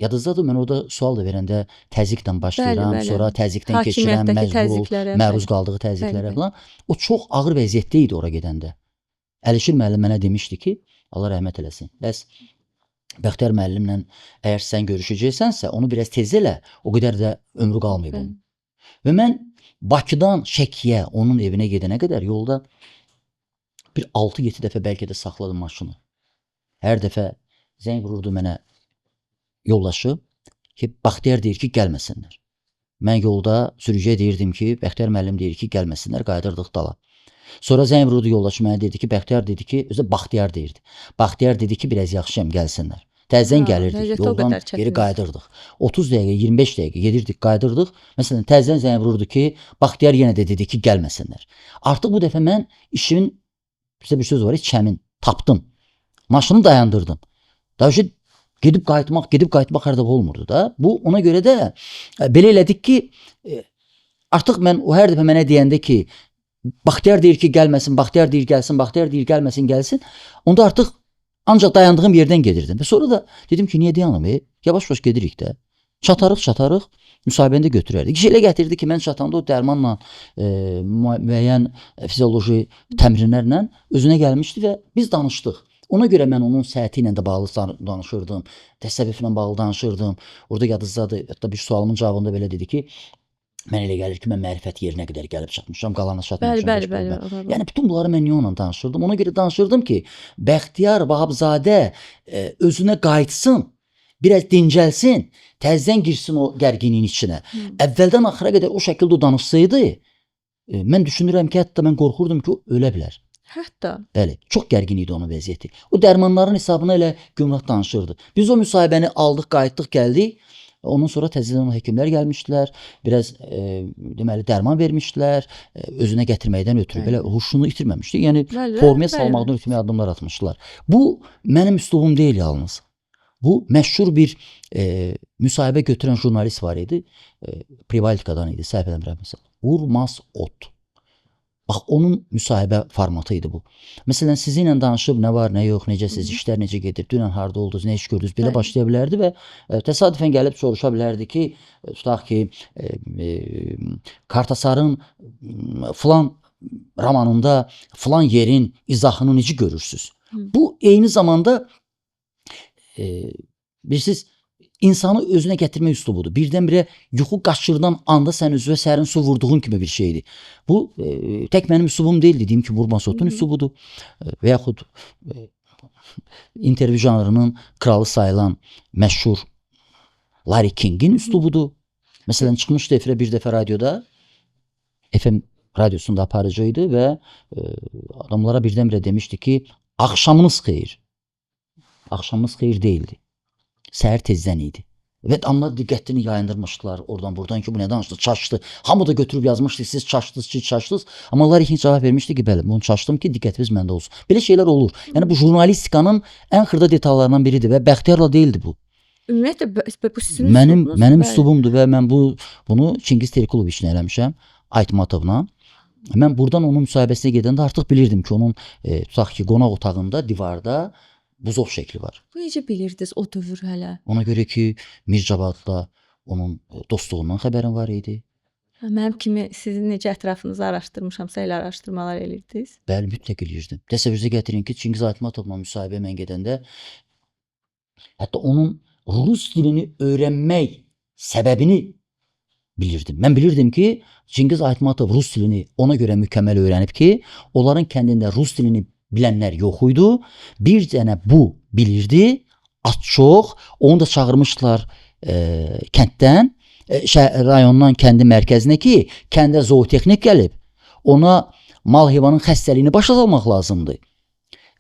yadınızdadır, mən orada sual da verəndə təzyiqlə başlayıram, bəli, bəli. Sonra təzyiqdən keçirəm, məruz qaldığı təzyiqlərə falan. O çox ağır vəziyyətdə idi ora gedəndə. Əlişir müəllim mənə demişdi ki, Allah rəhmət eləsin. Bəs Bəxtiyar müəllimlə əgər sən görüşəcəksənsə, onu biraz tez elə, o qədər də ömrü qalmayıb onun. Və mən Bakıdan Şəkiyə, onun evinə gedənə qədər yolda bir 6-7 dəfə bəlkə də saxladım maşını. Hər dəfə zəng vururdu mənə yoldaşı ki, Bəxtiyar deyir ki, gəlməsinlər. Mən yolda sürücüyə deyirdim ki, Bəxtiyar müəllim deyir ki, gəlməsinlər, qayıdırdıq dala. Sonra zəng vururdu yoldaşı mənə dedi ki, Bəxtiyar dedi ki, özü də Baxtiyar deyirdi. Baxtiyar dedi ki, biraz yaxşıyam, gəlsinlər. Təzədən gəlirdik, yoldan geri qayıdırdıq. 30 dəqiqə, 25 dəqiqə gedirdik, qayıdırdıq. Məsələn, təzədən zəng vururdu ki, Baxtiyar yenə də dedi ki, gəlməsinlər. Artıq bu dəfə mən işimin, bizdə bir söz var, çəmin, tapdım. Maşını dayandırdım. Daha gedib qayıtmaq, gedib qayıtmaq hər dəfə olmurdu da. Bu, ona görə də belə elədik ki, artıq mən o hər dəfə mənə deyəndə ki, Baxtiyar deyir ki, gəlməsin, Baxtiyar deyir gəlsin, Baxtiyar deyir gəlməsin, gəlsin. Onda artıq ancaq dayandığım yerdən gedirdim. Və sonra da dedim ki, niyə dayanım? Yavaş-yavaş gedirik də. Çatarıq, müsahibəni də götürərdik. İş elə gətirdi ki, mən çatanda o dərmanla, müəyyən fizioloji təmrinlərlə özünə gəlmişdi və biz danışdıq. Ona görə mən onun səhhəti ilə də bağlı danışırdım, təsəvvüflə bağlı danışırdım. Orada yadınızdadır, hətta bir sualımın cavabında belə dedi ki, mən elə gəlir ki, mən mərifət yerinə qədər gəlib çatmışam, qalana çatmamışam. Bəli, bəli, bəli. Yəni bütün bunları mən niyə onunla danışırdım? Ona görə danışırdım ki, Bəxtiyar Vahabzadə özünə qayıtsın, biraz dincəlsin, təzədən girsin o gərginliyin içinə. Əvvəldən axıra qədər o şəkildə o danışsaydı, mən düşünürəm ki, hətta mən qorxurdum ki, o ölə bilər. Hətta. Bəli, çox gərgin idi onun vəziyyəti. O dərmanların hesabına elə gümrah danışırdı. Biz o müsahibəni aldıq, qayıtdıq, gəldik. Ondan sonra təzədən o həkimlər gəlmişdilər. Biraz deməli dərman vermişdilər. Özünə gətirməkdən ötürü belə huşunu itirməmişdi. Yəni bəli, formaya salmaqdan ötürü addımlar atmışdılar. Bu mənim üslubum deyil yalnız. Bu məşhur bir müsahibə götürən jurnalist var idi. Pribaltikadan idi, səhv eləmirəmsə. Urmas Ot. Bax, onun müsahibə formatı idi bu. Məsələn, sizinlə danışıb nə var, nə yox, necəsiz, işlər necə gedir, dünən harda oldunuz, nə iş gördünüz, belə başlaya bilərdi və təsadüfən gəlib soruşa bilərdi ki, tutaq ki, Kartasarın filan romanında filan yerin izahını necə görürsünüz? Bu, eyni zamanda bilirsiniz, insanı özünə gətirmək üslubudur. Birdən-birə yuxu qaçırdan anda sən özünə sərin su vurduğun kimi bir şeydir. Bu, tək mənim üslubum deyildi. Deyim ki, Urmas Otun üslubudur. Və yaxud intervyu janrının kralı sayılan məşhur Larry King'in üslubudur. Məsələn, çıxmışdı efirə bir dəfə radioda, FM radyosunda aparıcı idi və adamlara birdən-birə demişdi ki, axşamınız xeyir. Axşamınız xeyir deyildi. Səhər tezdən idi. Və adamlar diqqətini yayındırmışdılar oradan buradan ki, bu nə danışdı, çaşdı. Hamı da götürüb yazmışdı, siz çaşdınız ki, çaşdınız. Amma Larry King cavab vermişdi ki, bəli, bunu çaşdım ki, diqqətiniz məndə olsun. Belə şeylər olur. Yəni bu jurnalistikanın ən xırda detallarından biridir və Bəxtiyarla deyildi bu. Ümumiyyətlə bu sizin Mənim üslubumdur və mən bunu Çingiz Terkuloviçlə eləmişəm. Aytmatovla. Mən buradan onun müsahibəsinə gedəndə artıq bilirdim ki, onun tutaq ki, qonaq otağında divarda buzov şəkli var. Bu necə bilirdiniz o dövr hələ? Ona görə ki, Mircavadla onun dostluğundan xəbərim var idi. Hə, mənim kimi sizin necə ətrafınızı araşdırmışamsa elə araşdırmalar eləyirdiniz. Bəli, mütləq eləyirdim. Təsəvvürünüzə gətirin ki, Çingiz Aytmatovla müsahibə mən gedəndə hətta onun rus dilini öyrənmək səbəbini bilirdim. Mən bilirdim ki, Çingiz Aytmatov rus dilini ona görə mükəmməl öyrənib ki, onların kəndində rus dilini bilənlər yox idi. Bir dənə bu bilirdi, az çox. Onu da çağırmışdılar kənddən, rayondan kəndin mərkəzinə ki, kəndə zootexnik gəlib. Ona mal heyvanın xəstəliyini başa salmaq lazımdır.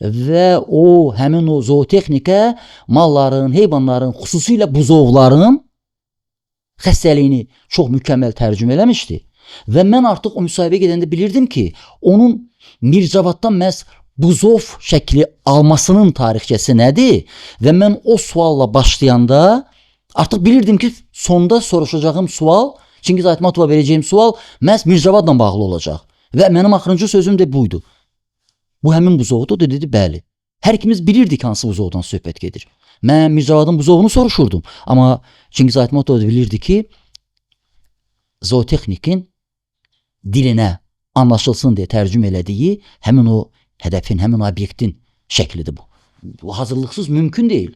Və o həmin o zootexnikə malların, heyvanların, xüsusilə buzovların xəstəliyini çox mükəmməl tərcümə eləmişdi. Və mən artıq o müsahibəyə gedəndə bilirdim ki, onun Mircavaddan məhz buzov şəkli almasının tarixçəsi nədir? Və mən o sualla başlayanda artıq bilirdim ki, sonda soruşacağım sual, Çingiz Aytmatova verəcəyim sual məhz Mircavadla bağlı olacaq. Və mənim axırıncı sözüm də buydu. Bu həmin buzovdur, dedi, bəli. Hər ikimiz bilirdik hansı buzovdan söhbət gedir. Mən Mircavadın buzovunu soruşurdum. Amma Çingiz Aytmatov da bilirdi ki, zootexnikin dilinə anlaşılsın deyə tərcümə elədiyi həmin o hədəfin, həmin o obyektin şəklidir bu. Bu hazırlıqsız mümkün deyil.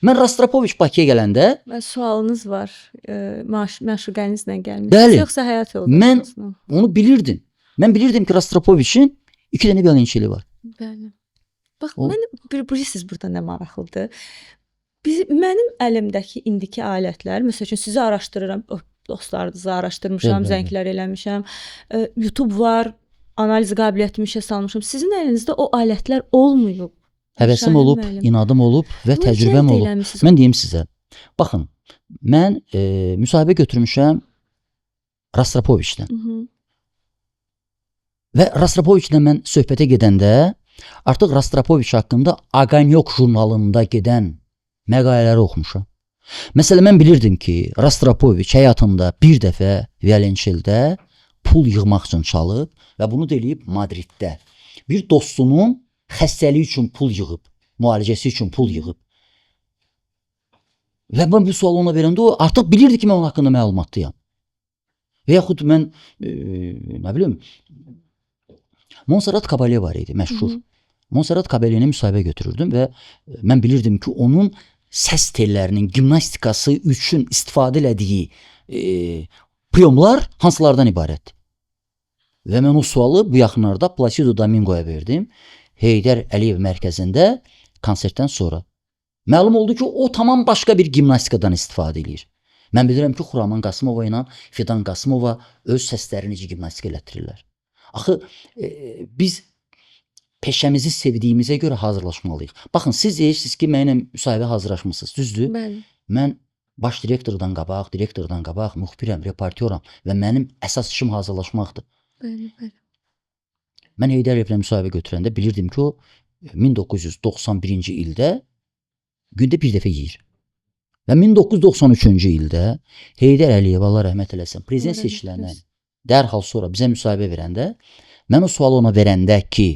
Mən Rostropoviç Bakıya gələndə Mən sualınız var. Məşuqənizlə gəlmisiniz Bəli. yoxsa həyat yoldaşınızla? Mən onu bilirdim. Mən bilirdim ki, Rostropoviçin 2 dənə violonçeli var. Bəli. Bax, mən bilirsiniz burada nə maraqlıdır? Mənim əlimdəki indiki alətlər, məsəl üçün sizi araşdırıram, dostlarınızı araşdırmışam, zənglər eləmişəm. YouTube var, analiz qabiliyyətimi işə salmışam. Sizin əlinizdə o alətlər olmayıb. Həvəsim olub, inadım olub və Bunu təcrübəm olub. Mən deyim sizə. Baxın, mən müsahibə götürmüşəm Rostropoviçdən. Və Rostropoviçlə mən söhbətə gedəndə artıq Rostropoviç haqqında Aqanyok jurnalında gedən məqalələri oxumuşam. Məsələn, mən bilirdim ki, Rostropoviç həyatında bir dəfə violonçeldə pul yığmaq üçün çalıb və bunu da eləyib Madriddə. Bir dostunun xəstəliyi üçün pul yığıb, müalicəsi üçün pul yığıb. Və mən bu sualı ona verəndə o artıq bilirdi ki, mən onun haqqında məlumatlıyam. Və yaxud mən, nə bilim, Montserrat Caballé var idi, məşhur. Montserrat Caballé-ni müsahibə götürürdüm və mən bilirdim ki, onun səs tellərinin gimnastikası üçün istifadə elədiyi priyomlar hansılardan ibarətdir? Və mən o sualı bu yaxınlarda Placido Domingo'ya verdim. Heydər Əliyev mərkəzində konsertdən sonra. Məlum oldu ki, o tamam başqa bir gimnastikadan istifadə eləyir. Mən bilirəm ki, Xuraman Qasımova ilə Fidan Qasımova öz səslərini necə gimnastika elətdirirlər. Axı, biz peşəmizi sevdiyimizə görə hazırlaşmalıyıq. Baxın, siz deyirsiniz ki, mənimlə müsahibə hazırlaşmısınız, düzdür? Bəli. Mən baş direktordan qabaq, direktordan qabaq müxbirəm, reportyoram və mənim əsas işim hazırlaşmaqdır. Bəli, bəli. Mən Heydər Əliyevlə müsahibə götürəndə bilirdim ki, o 1991-ci ildə gündə bir dəfə yeyir. Və 1993-cü ildə Heydər Əliyev, Allah rəhmət eləsin, prezident seçiləndən dərhal sonra bizə müsahibə verəndə, mən o sualı ona verəndə ki,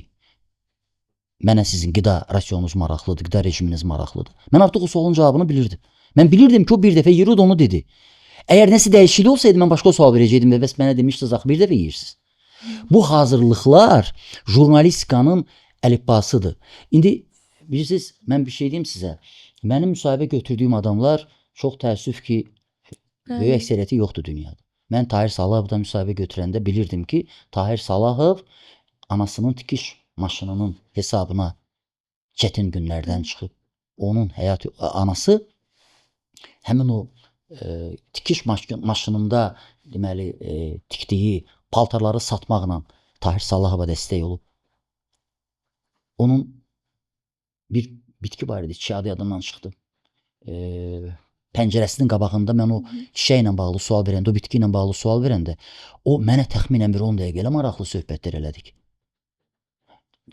mənə sizin qida rasionunuz maraqlıdır, qida rejiminiz maraqlıdır. Mən artıq o sualın cavabını bilirdim. Mən bilirdim ki, o bir dəfə yeyir, o da onu dedi. Əgər nəsə dəyişiklik olsaydı, mən başqa sual verəcəkdim və bəs mənə demişdiniz, axı bir dəfə yeyirsiniz. Bu hazırlıqlar jurnalistikanın əlifbasıdır. İndi bilirsiniz, mən bir şey deyim sizə. Mənim müsahibə götürdüyüm adamlar çox təəssüf ki, böyük əksəriyyəti yoxdur dünyada. Mən Tahir Salahovdan müsahibə götürəndə bilirdim ki, Tahir Salahov anasının tikiş maşınının hesabına çətin günlərdən çıxıb. Onun həyatı, anası həmin o tikiş maşınında deməli tikdiyi paltarları satmaqla Tahir Salahova dəstək olub. Onun bir bitki var idi, çiçəyi adı yadımdan çıxdı. Pəncərəsinin qabağında mən o çiçəklə bağlı sual verəndə, o bitki ilə bağlı sual verəndə, o mənə təxminən bir 10 dəqiqə elə maraqlı söhbətlər elədik.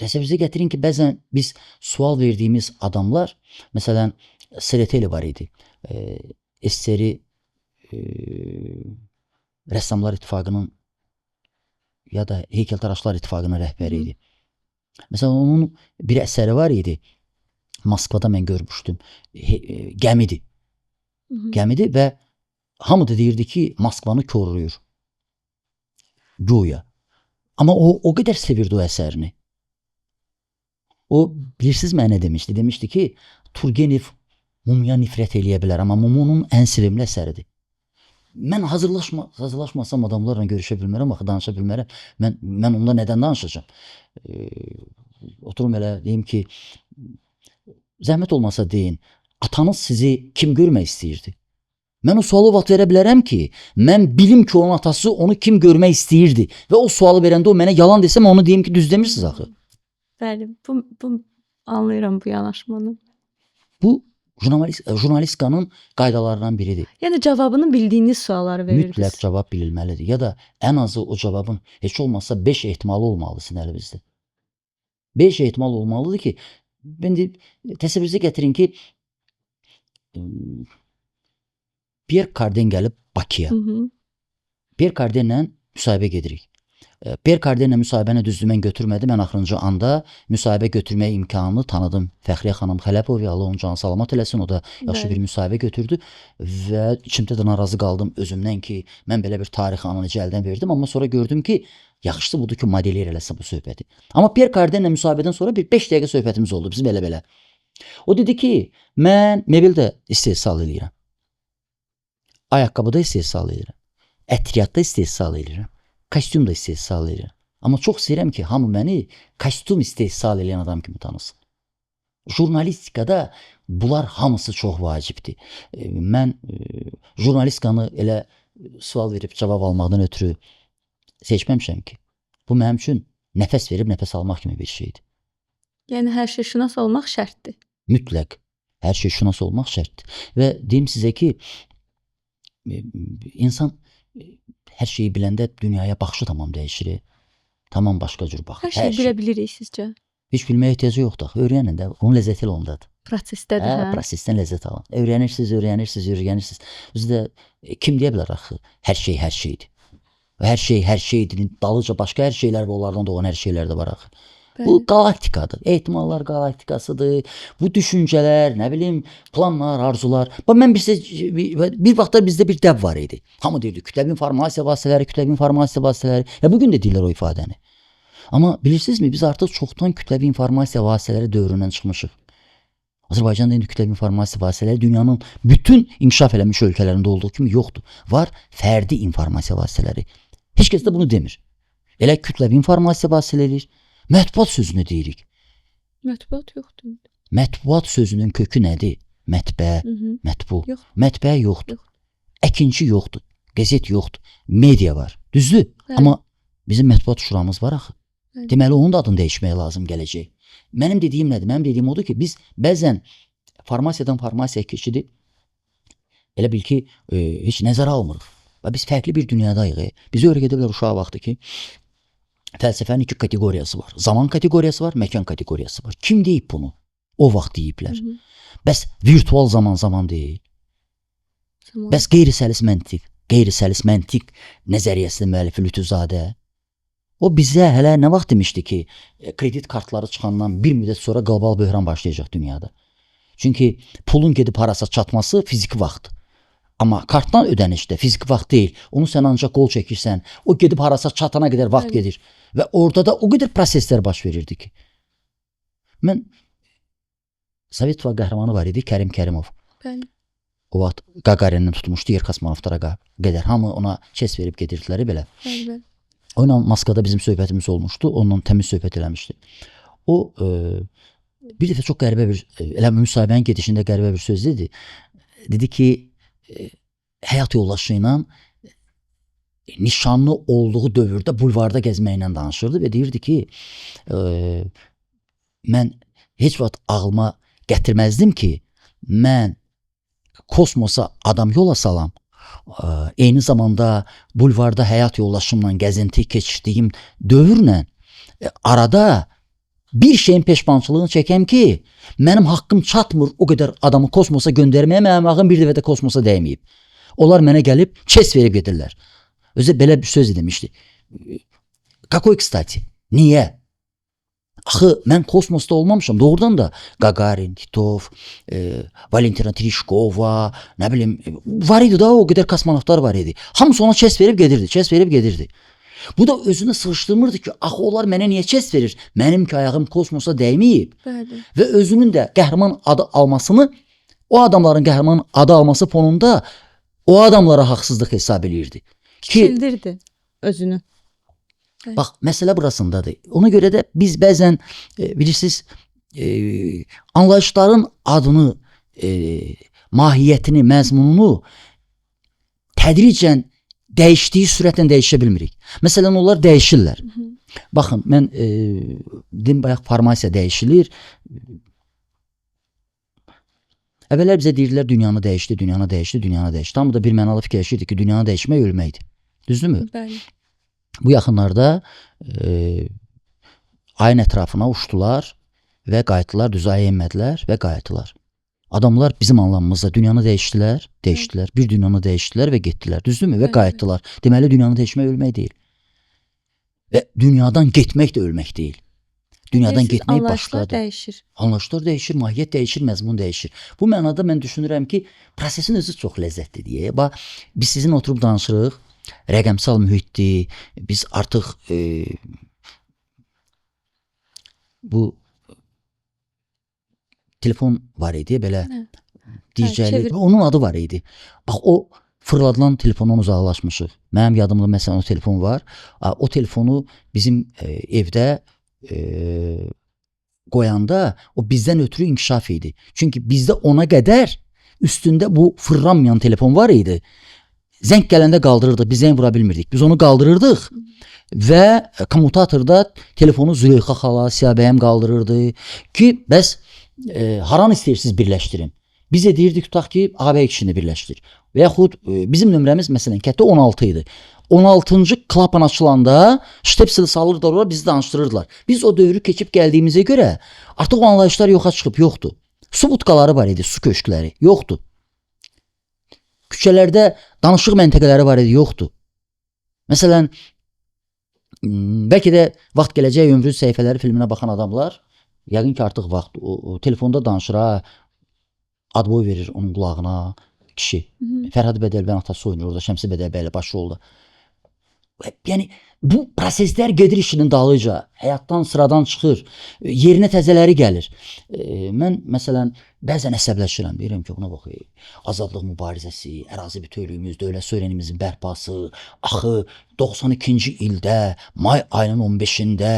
Təsəvvürünüzə gətirin ki, bəzən biz sual verdiyimiz adamlar, məsələn, Sereteli var idi. SSR Rəssamlar İttifaqının ya da Heykəltaraşlar İttifaqının rəhbəri idi. Məsələn, onun bir əsəri var idi. Moskvada mən görmüşdüm. Gəmidir. Gəmidir və hamı da deyirdi ki, Moskvanı koruyur. Güya. Amma o qədər sevirdi o əsərini. O, bilirsiniz mənə nə demişdi? Demişdi ki, Turgenev mumya nifrət eləyə bilər, amma mum onun ən sevimli əsəridir. Mən hazırlaşmasam adamlarla görüşə bilmərəm, axı danışa bilmərəm. Mən onunla nədən danışacağam? Oturum elə deyim ki, zəhmət olmasa deyin, atanız sizi kim görmək istəyirdi? Mən o sualı o vaxt verə bilərəm ki, mən bilim ki, onun atası onu kim görmək istəyirdi və o sualı verəndə o mənə yalan desə, mən onu deyim ki, düz demirsiniz axı. Bəli, bu anlayıram bu yanaşmanı. Bu jurnalistikanın qaydalarından biridir. Yəni cavabını bildiyiniz sualları verirsiniz. Mütləq cavab bilinməlidir. Ya da ən azı o cavabın heç olmazsa 5 ehtimalı olmalı sizin əlinizdə. 5 ehtimal olmalıdır ki, indi təsəvvürünüzə gətirin ki, Pierre Cardin gəlib Bakıya. Pierre Cardinlə müsahibə gedirik. Pierre Cardinlə müsahibəni düzdür mən götürmədim. Mən axırıncı anda müsahibə götürmək imkanını tanıdım. Fəxriyə xanım Xələpov, Allah onun canı salamat eləsin. O da yaxşı bir müsahibə götürdü və içimdə də narazı qaldım özümdən ki, mən belə bir tarixi anı necə əldən verdim. Amma sonra gördüm ki, yaxşısı budur ki, modelir eləsin bu söhbəti. Amma Pierre Cardinlə müsahibədən sonra bir 5 dəqiqə söhbətimiz oldu bizim elə-belə. O dedi ki, mən mebel də istehsal eləyirəm. Ayaqqabı da istehsal eləyirəm. Ətriyyat da istehsal eləyirəm. Kostyum da istehsal eləyirəm. Amma çox istəyirəm ki, hamı məni kostyum istehsal eləyən adam kimi tanısın. Jurnalistikada bunlar hamısı çox vacibdir. Mən jurnalistikanı elə sual verib cavab almaqdan ötürü seçməmişəm ki. Bu mənim üçün nəfəs verib nəfəs almaq kimi bir şeydir. Yəni hər şey şünas olmaq şərtdir. Mütləq hər şey şünas olmaq şərtdir. Və deyim sizə ki, insan hər şeyi biləndə dünyaya baxışı tamam dəyişir. Tamam başqa cür baxır. Hər şeyi bilə bilirik sizcə? Heç bilməyə ehtiyacı yoxdur axı. Öyrənin də. Onun ləzzəti elə ondadır. Prosesdədir, hə? Prosesdən ləzzət alın. Öyrənirsiniz, öyrənirsiniz, öyrənirsiniz. Özü də kim deyə bilər axı? Hər şey hər şeydir. Və hər şey hər şeydir. Dalıca başqa hər şeylər və onlardan doğan hər şeylər də var axı. Bəli. Bu qalaktikadır. Ehtimallar qalaktikasıdır. Bu düşüncələr, nə bilim, planlar, arzular. Bax mən bir vaxtlar bizdə bir dəb var idi. Hamı deyirdi, kütləvi informasiya vasitələri, kütləvi informasiya vasitələri. Ya bu gün də deyirlər o ifadəni. Amma bilirsinizmi, biz artıq çoxdan kütləvi informasiya vasitələri dövründən çıxmışıq. Azərbaycanda indi kütləvi informasiya vasitələri dünyanın bütün inkişaf eləmiş ölkələrində olduğu kimi yoxdur. Var fərdi informasiya vasitələri. Heç kəs də bunu demir. Elə kütləvi informasiya vasitələri eləyir. Mətbuat sözünü deyirik. Mətbuat yoxdur. Mətbuat sözünün kökü nədir? Mətbə, mətbu. Yox. Mətbə yoxdur. Yox. Əkinçi yoxdur. Qəzet yoxdur. Media var. Düzdür? Bəli. Amma bizim mətbuat şuramız var axı. Bəli. Deməli onun da adını dəyişmək lazım gələcək. Mənim dediyim nədir? Mənim dediyim odur ki, biz bəzən farmasiyadan farmasiyaya keçirik. Elə bil ki, heç nəzərə almırıq. Və biz fərqli bir dünyadayıq. Bizə öyrədiblər uşaq vaxtı ki, fəlsəfənin iki kateqoriyası var. Zaman kateqoriyası var, məkan kateqoriyası var. Kim deyib bunu? O vaxt deyiblər. Bəs virtual zaman zaman deyil. Zaman. Bəs qeyri-səlis məntiq, qeyri-səlis məntiq nəzəriyyəsinin müəllifi Lütfüzadə. O bizə hələ nə vaxt demişdi ki, kredit kartları çıxandan bir müddət sonra qlobal böhran başlayacaq dünyada. Çünki pulun gedib harasa çatması fiziki vaxt. Amma kartdan ödənişdə fiziki vaxt deyil. Onu sən ancaq qol çəkirsən, o gedib harasa çatana qədər vaxt gedir. Və orada da o qədər proseslər baş verirdi ki. Mən Sovet İttifaqı qəhrəmanı var idi, Kərim Kərimov. Bəli. O vaxt Qaqarindən tutmuşdu yer kosmonavtlara qədər. Hamı ona çes verib gedirdilər belə. Bəli, bəli. O ilə Moskvada bizim söhbətimiz olmuşdu. Onunla təmiz söhbət eləmişdi. O bir dəfə çox qəribə bir, elə müsahibənin gedişində qəribə bir söz dedi. Dedi ki, həyat yoldaşı ilə nişanlı olduğu dövrdə bulvarda gəzməklə danışırdı və deyirdi ki, mən heç vaxt ağlıma gətirməzdim ki, mən kosmosa adam yola salam, eyni zamanda bulvarda həyat yoldaşımla gəzinti keçirdiyim dövrlə arada bir şeyin peşmançılığını çəkəm ki, mənim haqqım çatmır o qədər adamı kosmosa göndərməyə, mənim haqqım bir dəfə də kosmosa dəyməyib. Onlar mənə gəlib çes verib gedirlər. Özü belə bir söz demişdi. Какой, кстати? Niyə? Axı mən kosmosda olmamışam. Doğrudan da Gagarin, Titov, Valentina Tereshkova, nə bilim, var idi da o qədər kosmonavtlar var idi. Hamısı ona chest verib gedirdi, chest verib gedirdi. Bu da özünü sığışdırmırdı ki, axı onlar mənə niyə chest verir? Mənim ki ayağım kosmosa dəyməyib. Bəli. Və özünün də qəhrəman adı almasını o adamların qəhrəman adı alması fonunda o adamlara haqsızlıq hesab eləyirdi. Ki Kiçildirdi özünü. bax məsələ burasındadır. Ona görə də biz bəzən bilirsiniz anlayışların adını, mahiyyətini, məzmununu tədricən dəyişdiyi sürətlə dəyişə bilmirik. Məsələn, onlar dəyişirlər. Baxın, mən dedim bayaq formasiya dəyişilir. Əvvəllər bizə deyirdilər dünyanı dəyişdi, dünyanı dəyişdi, dünyanı dəyişdi. Hamı da bir mənalı fikirləşirdi ki, dünyanı dəyişmək ölməkdir. Düzdürmü? Bəli. Bu yaxınlarda ayın ətrafına uçdular və qayıtdılar, düz aya enmədilər və qayıtdılar. Adamlar bizim anlamımızda dünyanı dəyişdilər, dəyişdilər. Bir dünyanı dəyişdilər və getdilər. Düzdürmü? Və Bəli. qayıtdılar. Deməli dünyanı dəyişmək ölmək deyil. Və dünyadan getmək də ölmək deyil. Dünyadan Deyirsiz, getmək anlayışlar başqadır. dəyişir. Anlayışlar dəyişir, mahiyyət dəyişir, məzmun dəyişir. Bu mənada mən düşünürəm ki, prosesin özü çox ləzzətlidir. Bax, biz sizinlə oturub danışırıq. Rəqəmsal mühitdir. Biz artıq bu telefon var idi belə Hə. diyəcəkli. Çevir- Onun adı var idi. Bax o fırladılan telefondan uzaqlaşmışıq. Mənim yadımda məsələn o telefon var. O telefonu bizim evdə qoyanda o bizdən ötürü inkişaf idi. Çünki bizdə ona qədər üstündə bu fırlanmayan telefon var idi. Zəng gələndə qaldırırdıq, biz zəng vura bilmirdik. Biz onu qaldırırdıq və kommutatorda telefonu Züleyxa xala, Siyabəyəm qaldırırdı ki, bəs haranı istəyirsiniz birləşdirin. Biz də deyirdik tutaq ki, Ağabəy kişini birləşdir. Və yaxud bizim nömrəmiz məsələn kətdə 16 idi. 16-cı klapan açılanda ştepsel salırdılar ora, bizi danışdırırdılar. Biz o dövrü keçib gəldiyimizə görə artıq o anlayışlar yoxa çıxıb, yoxdur. Su butqaları var idi, su köşkləri, yoxdur. Küçələrdə danışıq məntəqələri var idi, yoxdur. Məsələn, bəlkə də Vaxt Gələcək Ömrün Səhifələri filminə baxan adamlar yəqin ki artıq vaxt o telefonda danışır ha, adboy verir onun qulağına kişi. Fərhad Bədəlbəyin atası oynayır orada, Şəmsi Bədəlbəyli baş rolda. Yəni bu proseslər gedir işinin dalınca, həyatdan sıradan çıxır, yerinə təzələri gəlir. Mən məsələn bəzən əsəbləşirəm, deyirəm ki, buna bax, azadlıq mübarizəsi, ərazi bütövlüyümüz, dövlət suverenliyimizin bərpası, axı 92-ci ildə may ayının 15-də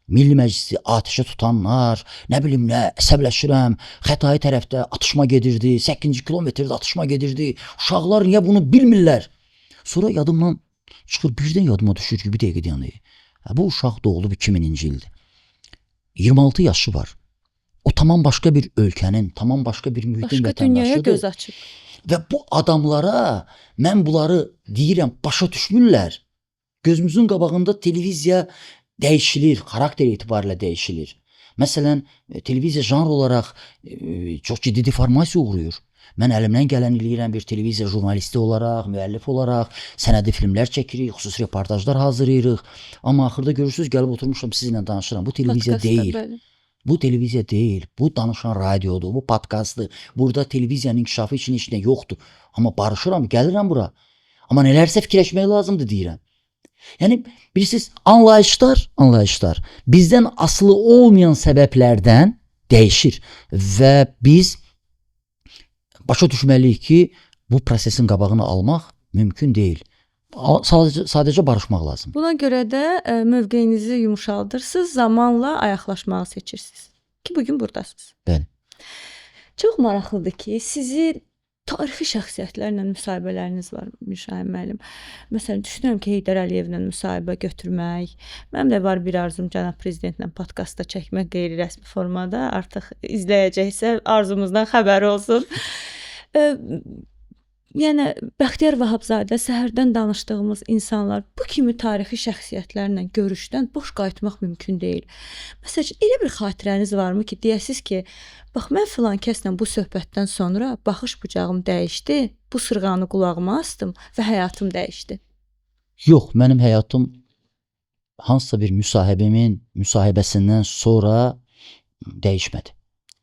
Milli Məclisi atəşə tutanlar, nə bilim nə, əsəbləşirəm. Xətai tərəfdə atışma gedirdi, 8-ci kilometrdə atışma gedirdi. Uşaqlar niyə bunu bilmirlər? Sonra yadımdan çıxır, birdən yadıma düşür ki, bir dəqiqə dayan. Bu uşaq doğulub 2000-ci ildə. 26 yaşı var. O tamam başqa bir ölkənin, tamam başqa bir mühitin Başqa dünyaya vətəndaşıdır. göz açıb. Və bu adamlara mən bunları deyirəm, başa düşmürlər. Gözümüzün qabağında televiziya dəyişilir, xarakter etibarilə dəyişilir. Məsələn, televiziya janr olaraq çox ciddi deformasiya uğrayır. Mən əlimdən gələn eləyirəm bir televiziya jurnalisti olaraq, müəllif olaraq, sənədi filmlər çəkirik, xüsusi reportajlar hazırlayırıq. Amma axırda görürsüz, gəlib oturmuşam sizinlə danışıram. Bu televiziya Podkastda, deyil. bəli. Bu televiziya deyil, bu danışan radiodur, bu podkastdır. Burada televiziyanın inkişafı üçün heç nə yoxdur. Amma barışıram, gəlirəm bura. Amma nələrsə fikirləşmək lazımdır deyirəm. Yəni bilirsiniz, anlayışlar bizdən asılı olmayan səbəblərdən dəyişir və biz başa düşməliyik ki, bu prosesin qabağını almaq mümkün deyil. Sadəcə barışmaq lazımdır. Buna görə də mövqeyinizi yumşaldırsınız, zamanla ayaqlaşmağı seçirsiniz. Ki bugün burdasınız. Bəli. Çox maraqlıdır ki, sizi tarixi şəxsiyyətlərlə müsahibələriniz var Mirşahin müəllim. Məsələn, düşünürəm ki, Heydər Əliyevlə müsahibə götürmək. Mənim də var bir arzum cənab prezidentlə podkastda çəkmək qeyri-rəsmi formada. Artıq izləyəcəksə arzumuzdan xəbəri olsun. Yəni Bəxtiyar Vahabzadə, səhərdən danışdığımız insanlar bu kimi tarixi şəxsiyyətlərlə görüşdən boş qayıtmaq mümkün deyil. Məsəl üçün elə bir xatirəniz varmı ki, deyəsiz ki, bax mən filan kəslə bu söhbətdən sonra baxış bucağım dəyişdi, bu sırğanı qulağıma asdım və həyatım dəyişdi. Yox, mənim həyatım hansısa bir müsahibəmin müsahibəsindən sonra dəyişmədi.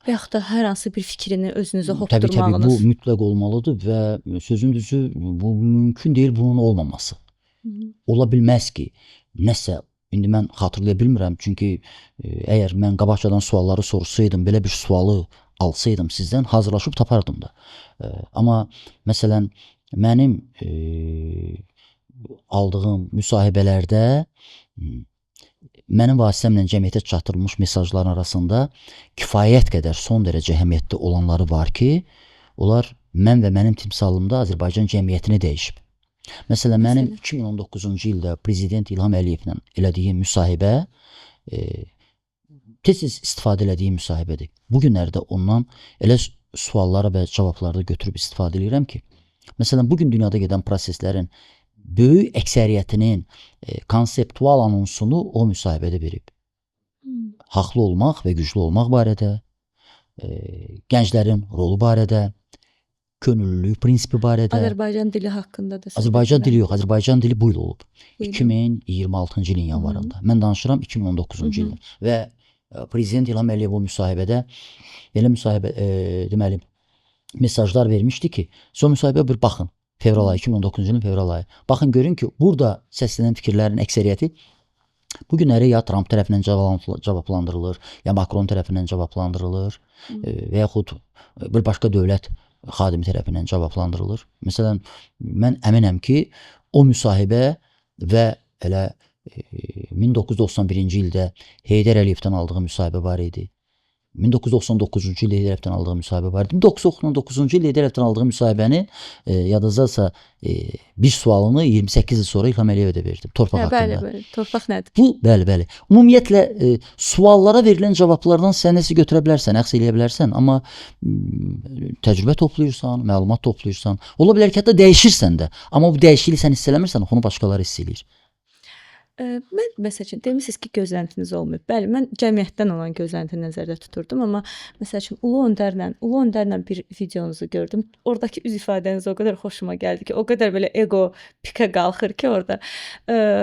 Və yaxud da hər hansı bir fikrini özünüzə Təbii, təbii, bu hopdurmağınız. mütləq olmalıdır və sözün düzü bu mümkün deyil bunun olmaması. Ola bilməz ki, nəsə indi mən xatırlaya bilmirəm, çünki əgər mən qabaqcadan sualları soruşsaydım, belə bir sualı alsaydım sizdən hazırlaşıb tapardım da. Amma məsələn mənim aldığım müsahibələrdə mənim vasitəmlə cəmiyyətə çatdırılmış mesajların arasında kifayət qədər son dərəcə əhəmiyyətli olanları var ki, onlar mən və mənim timsalımda Azərbaycan cəmiyyətini dəyişib. Məsələn, mənim 2019-cu ildə Prezident İlham Əliyevlə elədiyim müsahibə tez-tez istifadə elədiyim müsahibədir. Bu günlərdə ondan elə suallara və cavablarda götürüb istifadə eləyirəm ki, məsələn, bugün dünyada gedən proseslərin böyük əksəriyyətinin konseptual anonsunu o müsahibədə verib. Haqlı olmaq və güclü olmaq barədə, gənclərin rolu barədə, könüllülük prinsipi barədə. Azərbaycan dili haqqında da. Azərbaycan dili yox, Azərbaycan dili bu il olub. 2026-cı ilin yanvarında. Mən danışıram 2019-cu ildə və Prezident İlham Əliyev o müsahibədə elə müsahibə deməli mesajlar vermişdi ki, son müsahibə bir baxın. Fevral ayı, 2019-cu ilin fevral ayı. Baxın görün ki, burada səslənən fikirlərin əksəriyyəti bu günləri ya Tramp tərəfindən cavablandırılır, ya Makron tərəfindən cavablandırılır, və yaxud bir başqa dövlət xadimi tərəfindən cavablandırılır. Məsələn, mən əminəm ki, o müsahibə və elə 1991-ci ildə Heydər Əliyevdən aldığı müsahibə var idi. 1999-cu ildə Heydər Əliyevdən aldığı müsahibə var idi. 1999-cu ildə Heydər Əliyevdən aldığı müsahibəni yadınızdadırsa bir sualını 28 il sonra İlham Əliyevə də verdim. Torpaq haqqında. Bəli, bəli. Torpaq nədir? Bu, bəli, bəli. Ümumiyyətlə suallara verilən cavablardan sən nəsə götürə bilərsən, əxz eləyə bilərsən, amma təcrübə toplayırsan, məlumat toplayırsan. Ola bilər ki, hətta dəyişirsən də. Amma bu dəyişikliyi sən hiss eləmirsən, onu başqaları hiss eləyir. Mən məsəl üçün demisiniz ki, gözləntiniz olmayıb. Bəli, mən cəmiyyətdən olan gözləntini nəzərdə tuturdum, amma məsəl üçün Ulu Öndərlə bir videonuzu gördüm. Oradakı üz ifadəniz o qədər xoşuma gəldi ki, o qədər belə ego pikə qalxır ki, orada.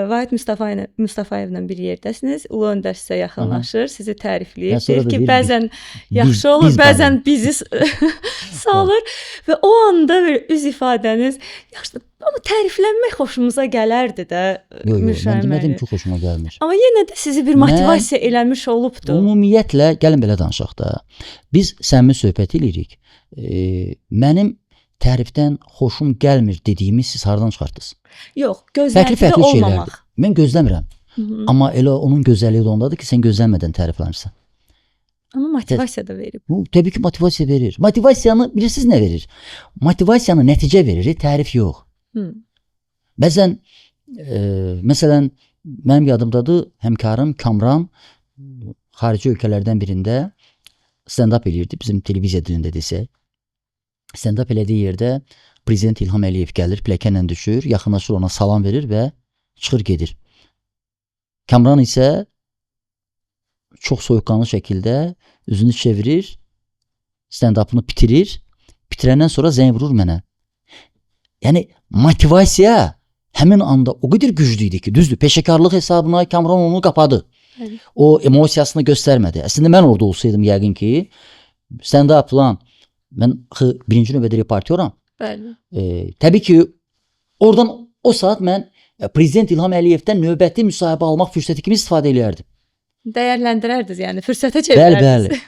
Vahid Mustafayevlə bir yerdəsiniz. Ulu Öndər sizə yaxınlaşır, sizi tərifləyir. Deyir ki, bəzən yaxşı olur, bəzən bizi salır və o anda belə üz ifadəniz yaxşı. Amma təriflənmək xoşumuza gələrdi də. Yox, yox, mən demədim ki, xoşuma gəlmir. Amma yenə də sizi bir motivasiya eləmiş olubdu. Ümumiyyətlə, gəlin belə danışaq da. Biz səmimi söhbət eləyirik. Mənim tərifdən xoşum gəlmir dediyimi siz hardan çıxartdınız? Yox, gözləntidə olmamaq. Mən gözləmirəm. Amma elə onun gözəlliyi də ondadır ki, sən gözlənmədən təriflənirsən. Amma motivasiya da verib. Bu, təbii ki, motivasiya verir. Motivasiyanı bilirsiniz nə verir? Motivasiyanı nəticə verir, tərif yox. Bəzən, məsələn, mənim yadımdadır, həmkarım Kamran xarici ölkələrdən birində stand-up eləyirdi, bizim televiziya dilində desək. Stand-up elədiyi yerdə Prezident İlham Əliyev gəlir, pilləkənlə düşür, yaxınlaşır ona, salam verir və çıxır gedir. Kamran isə çox soyuqqanlı şəkildə üzünü çevirir, stand-up'ını bitirir, bitirəndən sonra zəng vurur mənə. Yəni, motivasiya həmin anda o qədər güclü idi ki, düzdür, peşəkarlıq hesabına Kamran onu qapadı. Bəli. O emosiyasını göstərmədi. Əslində mən orada olsaydım yəqin ki, stand-upla mən birinci növbədə reportyoram. Bəli. Təbii ki, oradan o saat mən Prezident İlham Əliyevdən növbəti müsahibə almaq fürsəti kimi istifadə eləyərdim. Dəyərləndirərdiniz, yəni fürsətə çevirərdiniz. Bəli, bəli.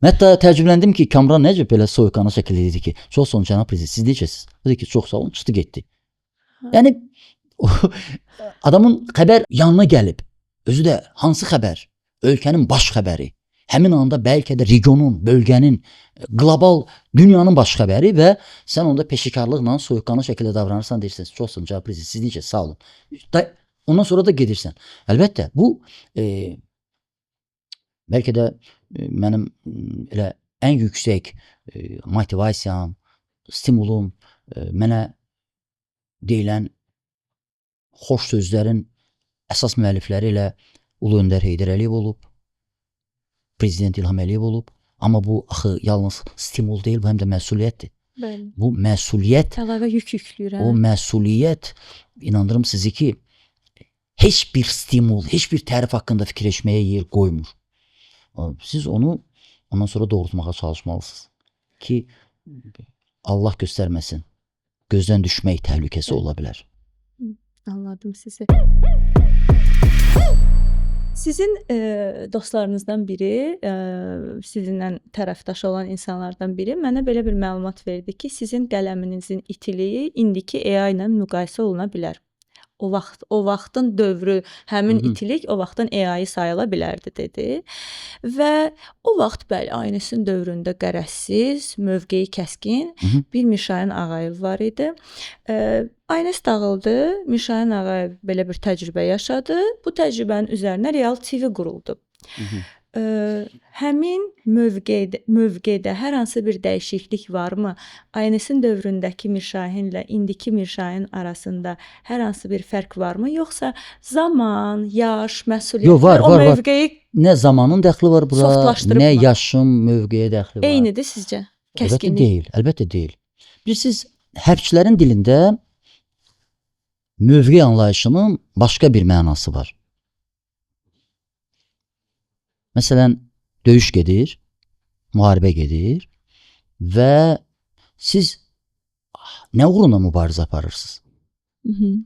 Hətta təəccübləndim ki, Kamran necə belə soyuqqanlı şəkildə dedi ki, çox sağ olun cənab prezident, siz necəsiniz? Dedi ki, çox sağ olun, çıxdı getdi. Yəni adamın xəbər yanına gəlib, özü də hansı xəbər? Ölkənin baş xəbəri. Həmin anda bəlkə də regionun, bölgənin, qlobal dünyanın baş xəbəri və sən onda peşəkarlıqla soyuqqanlı şəkildə davranırsan, deyirsən, çox sağ olun cənab prezident, siz necəsiniz? Sağ olun. Ondan sonra da gedirsən. Əlbəttə, bu bəlkə də mənim elə ən yüksək motivasiyam, stimulum, mənə deyilən xoş sözlərin əsas müəllifləri elə Ulu Öndər Heydər Əliyev olub, Prezident İlham Əliyev olub. Amma bu axı yalnız stimul deyil, bu həm də məsuliyyətdir. Bəli. Bu məsuliyyət, əlavə yük yükləyir. O məsuliyyət, inandırım sizi ki, Heç bir stimul, heç bir tərif haqqında fikirləşməyə yer qoymur. Siz onu ondan sonra doğrultmağa çalışmalısınız ki, Allah göstərməsin, gözdən düşmək təhlükəsi ola bilər. Anladım sizi. Sizin dostlarınızdan biri, sizinlə tərəfdaş olan insanlardan biri mənə belə bir məlumat verdi ki, sizin qələminizin itiliyi indiki AI ilə müqayisə oluna bilər. O vaxt, o vaxtın dövrü, həmin itilik o vaxtın AI sayıla bilərdi dedi. Və o vaxt bəli, ANS-in dövründə qərəzsiz, mövqeyi kəskin bir Mirşahin Ağayev var idi. ANS dağıldı, Mirşahin Ağayev belə bir təcrübə yaşadı. Bu təcrübənin üzərinə Real TV quruldu. Həmin mövqedə hər hansı bir dəyişiklik varmı? ANS-in dövründəki Mirşahinlə indiki Mirşahin arasında hər hansı bir fərq varmı? Yoxsa zaman, yaş, məsuliyyət, Yox, var, o var, var. mövqeyi Nə zamanın dəxli var bura, softlaşdırıbmı? nə yaşın mövqeyə dəxli var. Eynidir sizcə? Əlbəttə Kəskinlik. deyil, əlbəttə deyil. Bilirsiniz, hərbçilərin dilində mövqe anlayışının başqa bir mənası var. Məsələn, döyüş gedir, müharibə gedir və siz nə uğrunda mübarizə aparırsınız?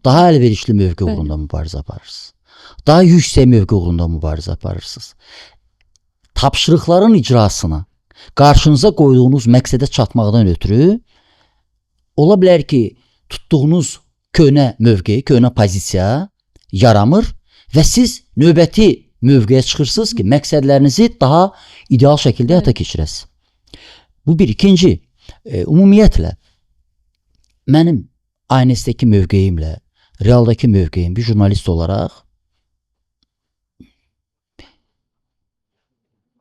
Daha əlverişli mövqe uğrunda mübarizə aparırsınız. Daha yüksək mövqe uğrunda mübarizə aparırsınız. Tapşırıqların icrasına, qarşınıza qoyduğunuz məqsədə çatmaqdan ötürü ola bilər ki, tutduğunuz köhnə mövqe, köhnə pozisiya yaramır və siz növbəti mövqeyə çıxırsınız ki, məqsədlərinizi daha ideal şəkildə həyata keçirəsiniz. Bu bir. İkinci, ümumiyyətlə mənim ANS-dəki mövqeyimlə Realdakı mövqeyim bir jurnalist olaraq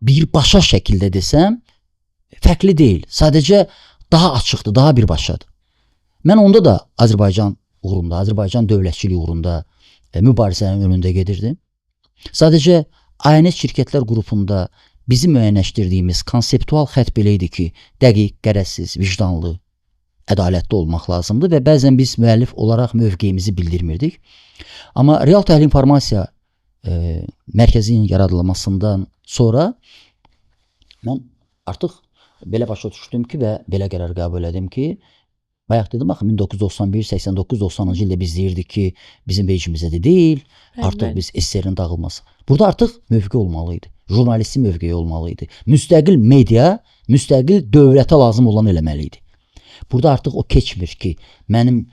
birbaşa şəkildə desəm fərqli deyil. Sadəcə daha açıqdır, daha birbaşadır. Mən onda da Azərbaycan uğrunda, Azərbaycan dövlətçiliyi uğrunda mübarizənin önündə gedirdim. Sadəcə ANS şirkətlər qrupunda bizi müəyyənləşdirdiyimiz konseptual xətt belə idi ki, dəqiq, qərəzsiz, vicdanlı, ədalətli olmaq lazımdır və bəzən biz müəllif olaraq mövqeyimizi bildirmirdik. Amma Real Təhlil İnformasiya mərkəzinin yaradılmasından sonra mən artıq belə başa düşdüm ki və belə qərar qəbul elədim ki, bayaq dedim axı 1991, 89, 90-cı ildə biz deyirdik ki, bizim vecimizə də deyil, artıq bəli. biz SSR-in dağılması. Burada artıq mövqe olmalı idi. Jurnalistin mövqeyi olmalı idi. Müstəqil media, müstəqil dövlətə lazım olan eləməli idi. Burada artıq o keçmir ki, mənim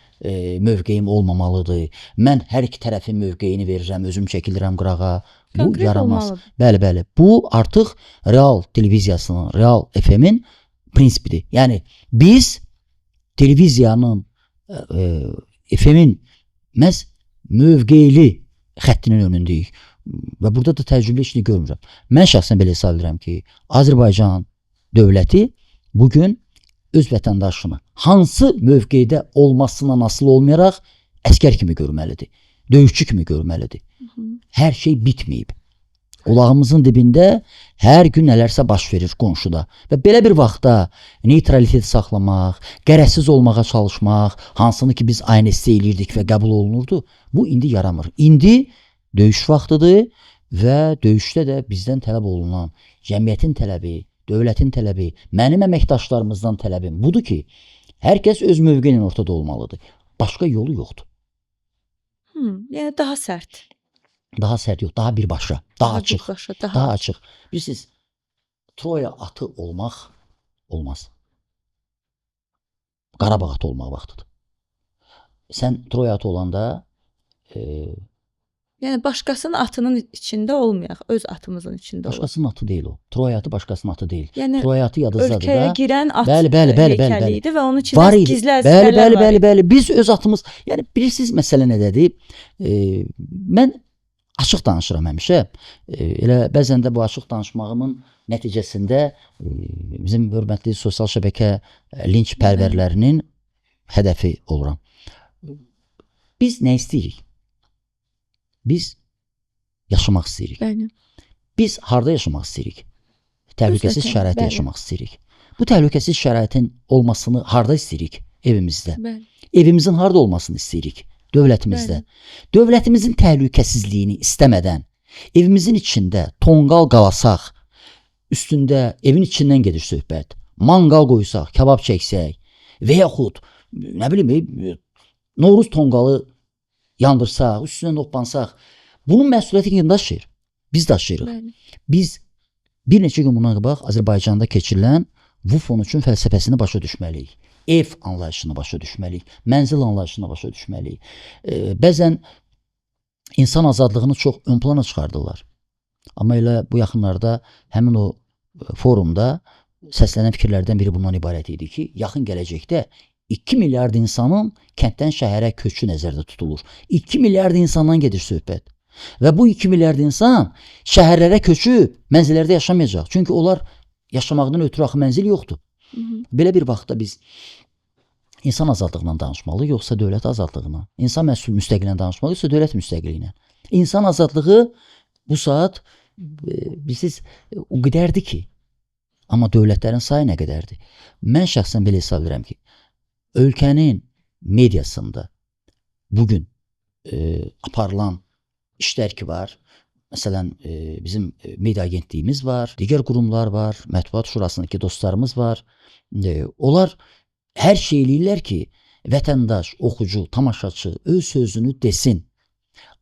mövqeyim olmamalıdır. Mən hər iki tərəfin mövqeyini verirəm, özüm çəkilirəm qırağa. Bu Konkret yaramaz. olmalıdır. Bəli, bəli. Bu artıq Real televiziyasının, Real FM-in prinsipidir. Yəni biz televiziyanın, FM-in məhz mövqeyli xəttinin önündəyik. Və burada da təcrübəli işini görmürəm. Mən şəxsən belə hesab edirəm ki, Azərbaycan dövləti bugün öz vətəndaşını hansı mövqeydə olmasından asılı olmayaraq əskər kimi görməlidir. Döyüşçü kimi görməlidir. Hər şey bitməyib. Qulağımızın dibində hər gün nələrsə baş verir qonşuda. Və belə bir vaxtda neutralitet saxlamaq, qərəzsiz olmağa çalışmaq, hansını ki biz ANS-də eləyirdik və qəbul olunurdu, bu indi yaramır. İndi döyüş vaxtıdır və döyüşdə də bizdən tələb olunan cəmiyyətin tələbi, dövlətin tələbi, mənim əməkdaşlarımızdan tələbim budur ki, hər kəs öz mövqeyi ilə ortada olmalıdır. Başqa yolu yoxdur. Yəni daha sərt. Daha sərt yox, daha birbaşa, daha açıq. Birbaşa, daha açıq. Bilirsiniz, Troya atı olmaq olmaz. Qarabağ atı olmaq vaxtıdır. Sən Troya atı olanda Yəni başqasının atının içində olmayaq, öz atımızın içində olaq. Başqasının atı deyil o. Troya atı başqasının atı deyil. Yəni Troya atı yadınızdadır ölkəyə da. girən at Bəli, bəli, bəli, bəli, heykəli bəli. idi və onun içində Var idi. gizli Bəli, əskərlər bəli, var bəli, idi. bəli. Biz öz atımız, yəni bilirsiniz məsələ nədədir? Mən açıq danışıram həmişə. Elə bəzən də bu açıq danışmağımın nəticəsində bizim hörmətli sosial şəbəkə linç pərvərlərinin hədəfi oluram. Biz nə istəyirik? Biz yaşamaq istəyirik. Bəli. Biz harda yaşamaq istəyirik? Təhlükəsiz vətən, şəraitdə bəli. yaşamaq istəyirik. Bu təhlükəsiz şəraitin olmasını harda istəyirik? Evimizdə. Bəli. Evimizin harda olmasını istəyirik? Dövlətimizdə. Bəli. Dövlətimizin təhlükəsizliyini istəmədən evimizin içində tonqal qalasaq, üstündə evin içindən gedir söhbət. Manqal qoysaq, kabab çəksək və yaxud nə bilim Novruz tonqalı yandırsaq, üstünə hoppansaq, bunun məsuliyyəti kim daşıyır? Biz daşıyırıq. Bəli. Biz bir neçə gün bundan qabaq Azərbaycanda keçirilən VUF 13-ün fəlsəfəsini başa düşməliyik. Ev anlayışını başa düşməliyik, mənzil anlayışını başa düşməliyik. Bəzən insan azadlığını çox ön plana çıxardırlar. Amma elə bu yaxınlarda həmin o forumda səslənən fikirlərdən biri bundan ibarət idi ki, yaxın gələcəkdə 2 milyard insanın kənddən şəhərə köçü nəzərdə tutulur. 2 milyard insandan gedir söhbət. Və bu 2 milyard insan şəhərlərə köçüb mənzillərdə yaşamayacaq. Çünki onlar yaşamaqdan ötürü axı mənzil yoxdur. Hı -hı. Belə bir vaxtda biz insan azadlığından danışmalıyıq, yoxsa dövlət azadlığından? İnsan məsul müstəqilliyinə danışmalıyıq, yoxsa dövlət müstəqilliyinə? İnsan azadlığı bu saat bilirsiniz o qədərdir ki, amma dövlətlərin sayı nə qədərdir? Mən şəxsən belə hesab edirəm ki, ölkənin mediasında bugün aparılan işlər ki var, məsələn bizim media agentliyimiz var, digər qurumlar var, Mətbuat Şurasındakı dostlarımız var. Onlar hər şey eləyirlər ki, vətəndaş, oxucu, tamaşaçı öz sözünü desin.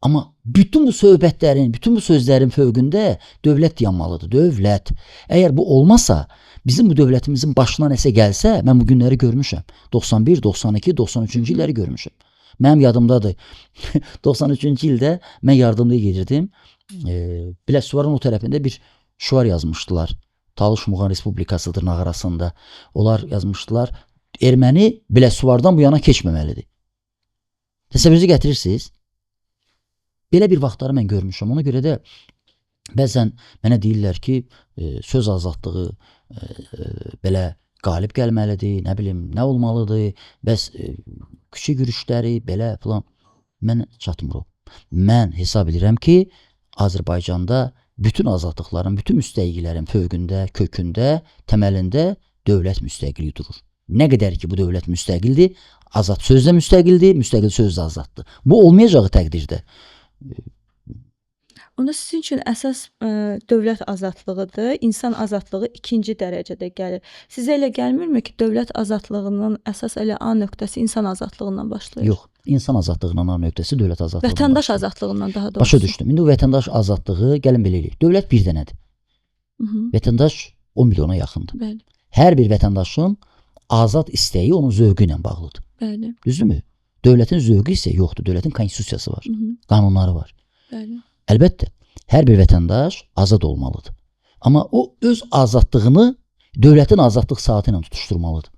Amma bütün bu söhbətlərin, bütün bu sözlərin fövqündə dövlət dayanmalıdır. Dövlət. Əgər bu olmasa, bizim bu dövlətimizin başına nəsə gəlsə, mən bu günləri görmüşəm. 91, 92, 93-cü illəri görmüşəm. Mənim yadımdadır. 93-cü ildə mən yardımlıya gedirdim. Biləsuvarın o tərəfində bir şüar yazmışdılar. Talış Muğan Respublikası dırnaq arasında. Onlar yazmışdılar, erməni Biləsuvardan bu yana keçməməlidir. Təsəvvürünüzü gətirirsiniz? Belə bir vaxtları mən görmüşəm. Ona görə də bəzən mənə deyirlər ki, söz azadlığı belə qalib gəlməlidir, nə bilim, nə olmalıdır, bəs küçə yürüşləri belə filan. Mən çatmır o. Mən hesab edirəm ki, Azərbaycanda bütün azadlıqların, bütün müstəqilliklərin fövqündə, kökündə, təməlində dövlət müstəqilliyi durur. Nə qədər ki bu dövlət müstəqildir, azad söz də müstəqildir, müstəqil söz də azaddır. Bu olmayacağı təqdirdə. Onda sizin üçün əsas dövlət azadlığıdır, insan azadlığı ikinci dərəcədə gəlir. Sizə elə gəlmirmi ki, dövlət azadlığının əsas elə A nöqtəsi insan azadlığından başlayır? Yox, insan azadlığının A nöqtəsi dövlət azadlığından Vətəndaş başlayır. azadlığından daha doğrusu. Başa düşdüm. İndi o vətəndaş azadlığı, gəlin belə eləyək. Dövlət bir dənədir. Hı -hı. Vətəndaş 10 milyona yaxındır. Bəli, Hər bir vətəndaşın azad istəyi onun zövqü ilə bağlıdır. bəli. Düzdürmü? Dövlətin zövqü isə yoxdur. Dövlətin konstitusiyası var, Hı -hı. qanunları var. Bəli. Əlbəttə, hər bir vətəndaş azad olmalıdır. Amma o öz azadlığını dövlətin azadlıq saatı ilə tutuşturmalıdır.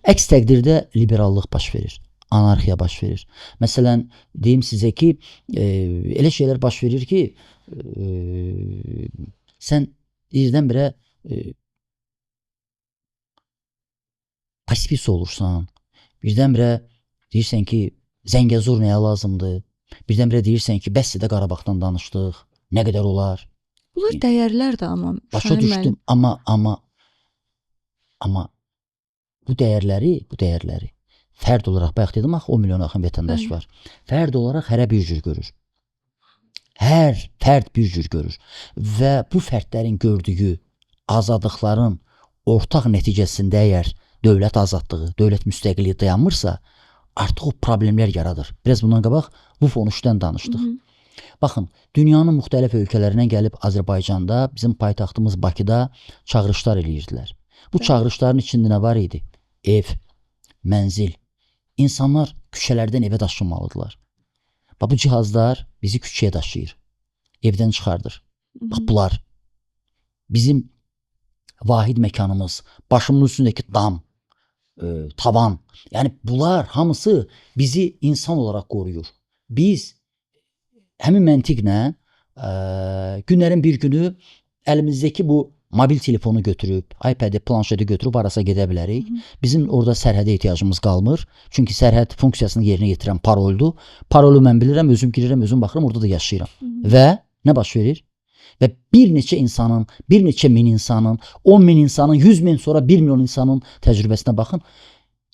Əks təqdirdə liberallıq baş verir, anarxiya baş verir. Məsələn, deyim sizə ki, elə şeylər baş verir ki, sən birdən-birə pasifist olursan, birdən-birə deyirsən ki, Zəngəzur nəyə lazımdır? Birdən-birə deyirsən ki, bəs də Qarabağdan danışdıq, nə qədər olar? Bunlar dəyərlərdir amma. Başa Şahin düşdüm, müəllim. amma bu dəyərləri fərd olaraq, bayaq dedim axı 10 milyona yaxın vətəndaş Bəli. var. Fərd olaraq hərə bir cür görür. Hər fərd bir cür görür və bu fərdlərin gördüyü azadlıqların ortaq nəticəsində əgər dövlət azadlığı, dövlət müstəqilliyi dayanmırsa, artıq o problemlər yaradır. Biraz bundan qabaq VUF 13-dən danışdıq. Hı -hı. Baxın, dünyanın müxtəlif ölkələrindən gəlib Azərbaycanda, bizim paytaxtımız Bakıda çağırışlar eləyirdilər. Bu Bəli. çağırışların içində nə var idi? Ev, mənzil. İnsanlar küçələrdən evə daşınmalıdılar. Bax bu cihazlar bizi küçəyə daşıyır. Evdən çıxardır. Bax bunlar bizim vahid məkanımız, başımın üstündəki dam, tavan. Yəni bunlar hamısı bizi insan olaraq qoruyur. Biz həmin məntiqlə günlərin bir günü əlimizdəki bu mobil telefonu götürüb, iPad-i, planşeti götürüb harasa gedə bilərik. Hı -hı. Bizim orada sərhədə ehtiyacımız qalmır. Çünki sərhəd funksiyasını yerinə yetirən paroldur. Parolu mən bilirəm, özüm girirəm, özüm baxıram, orada da yaşayıram. Hı -hı. Və nə baş verir? Və bir neçə insanın, bir neçə min insanın, 10 min insanın, 100 min, sonra 1 milyon insanın təcrübəsinə baxın.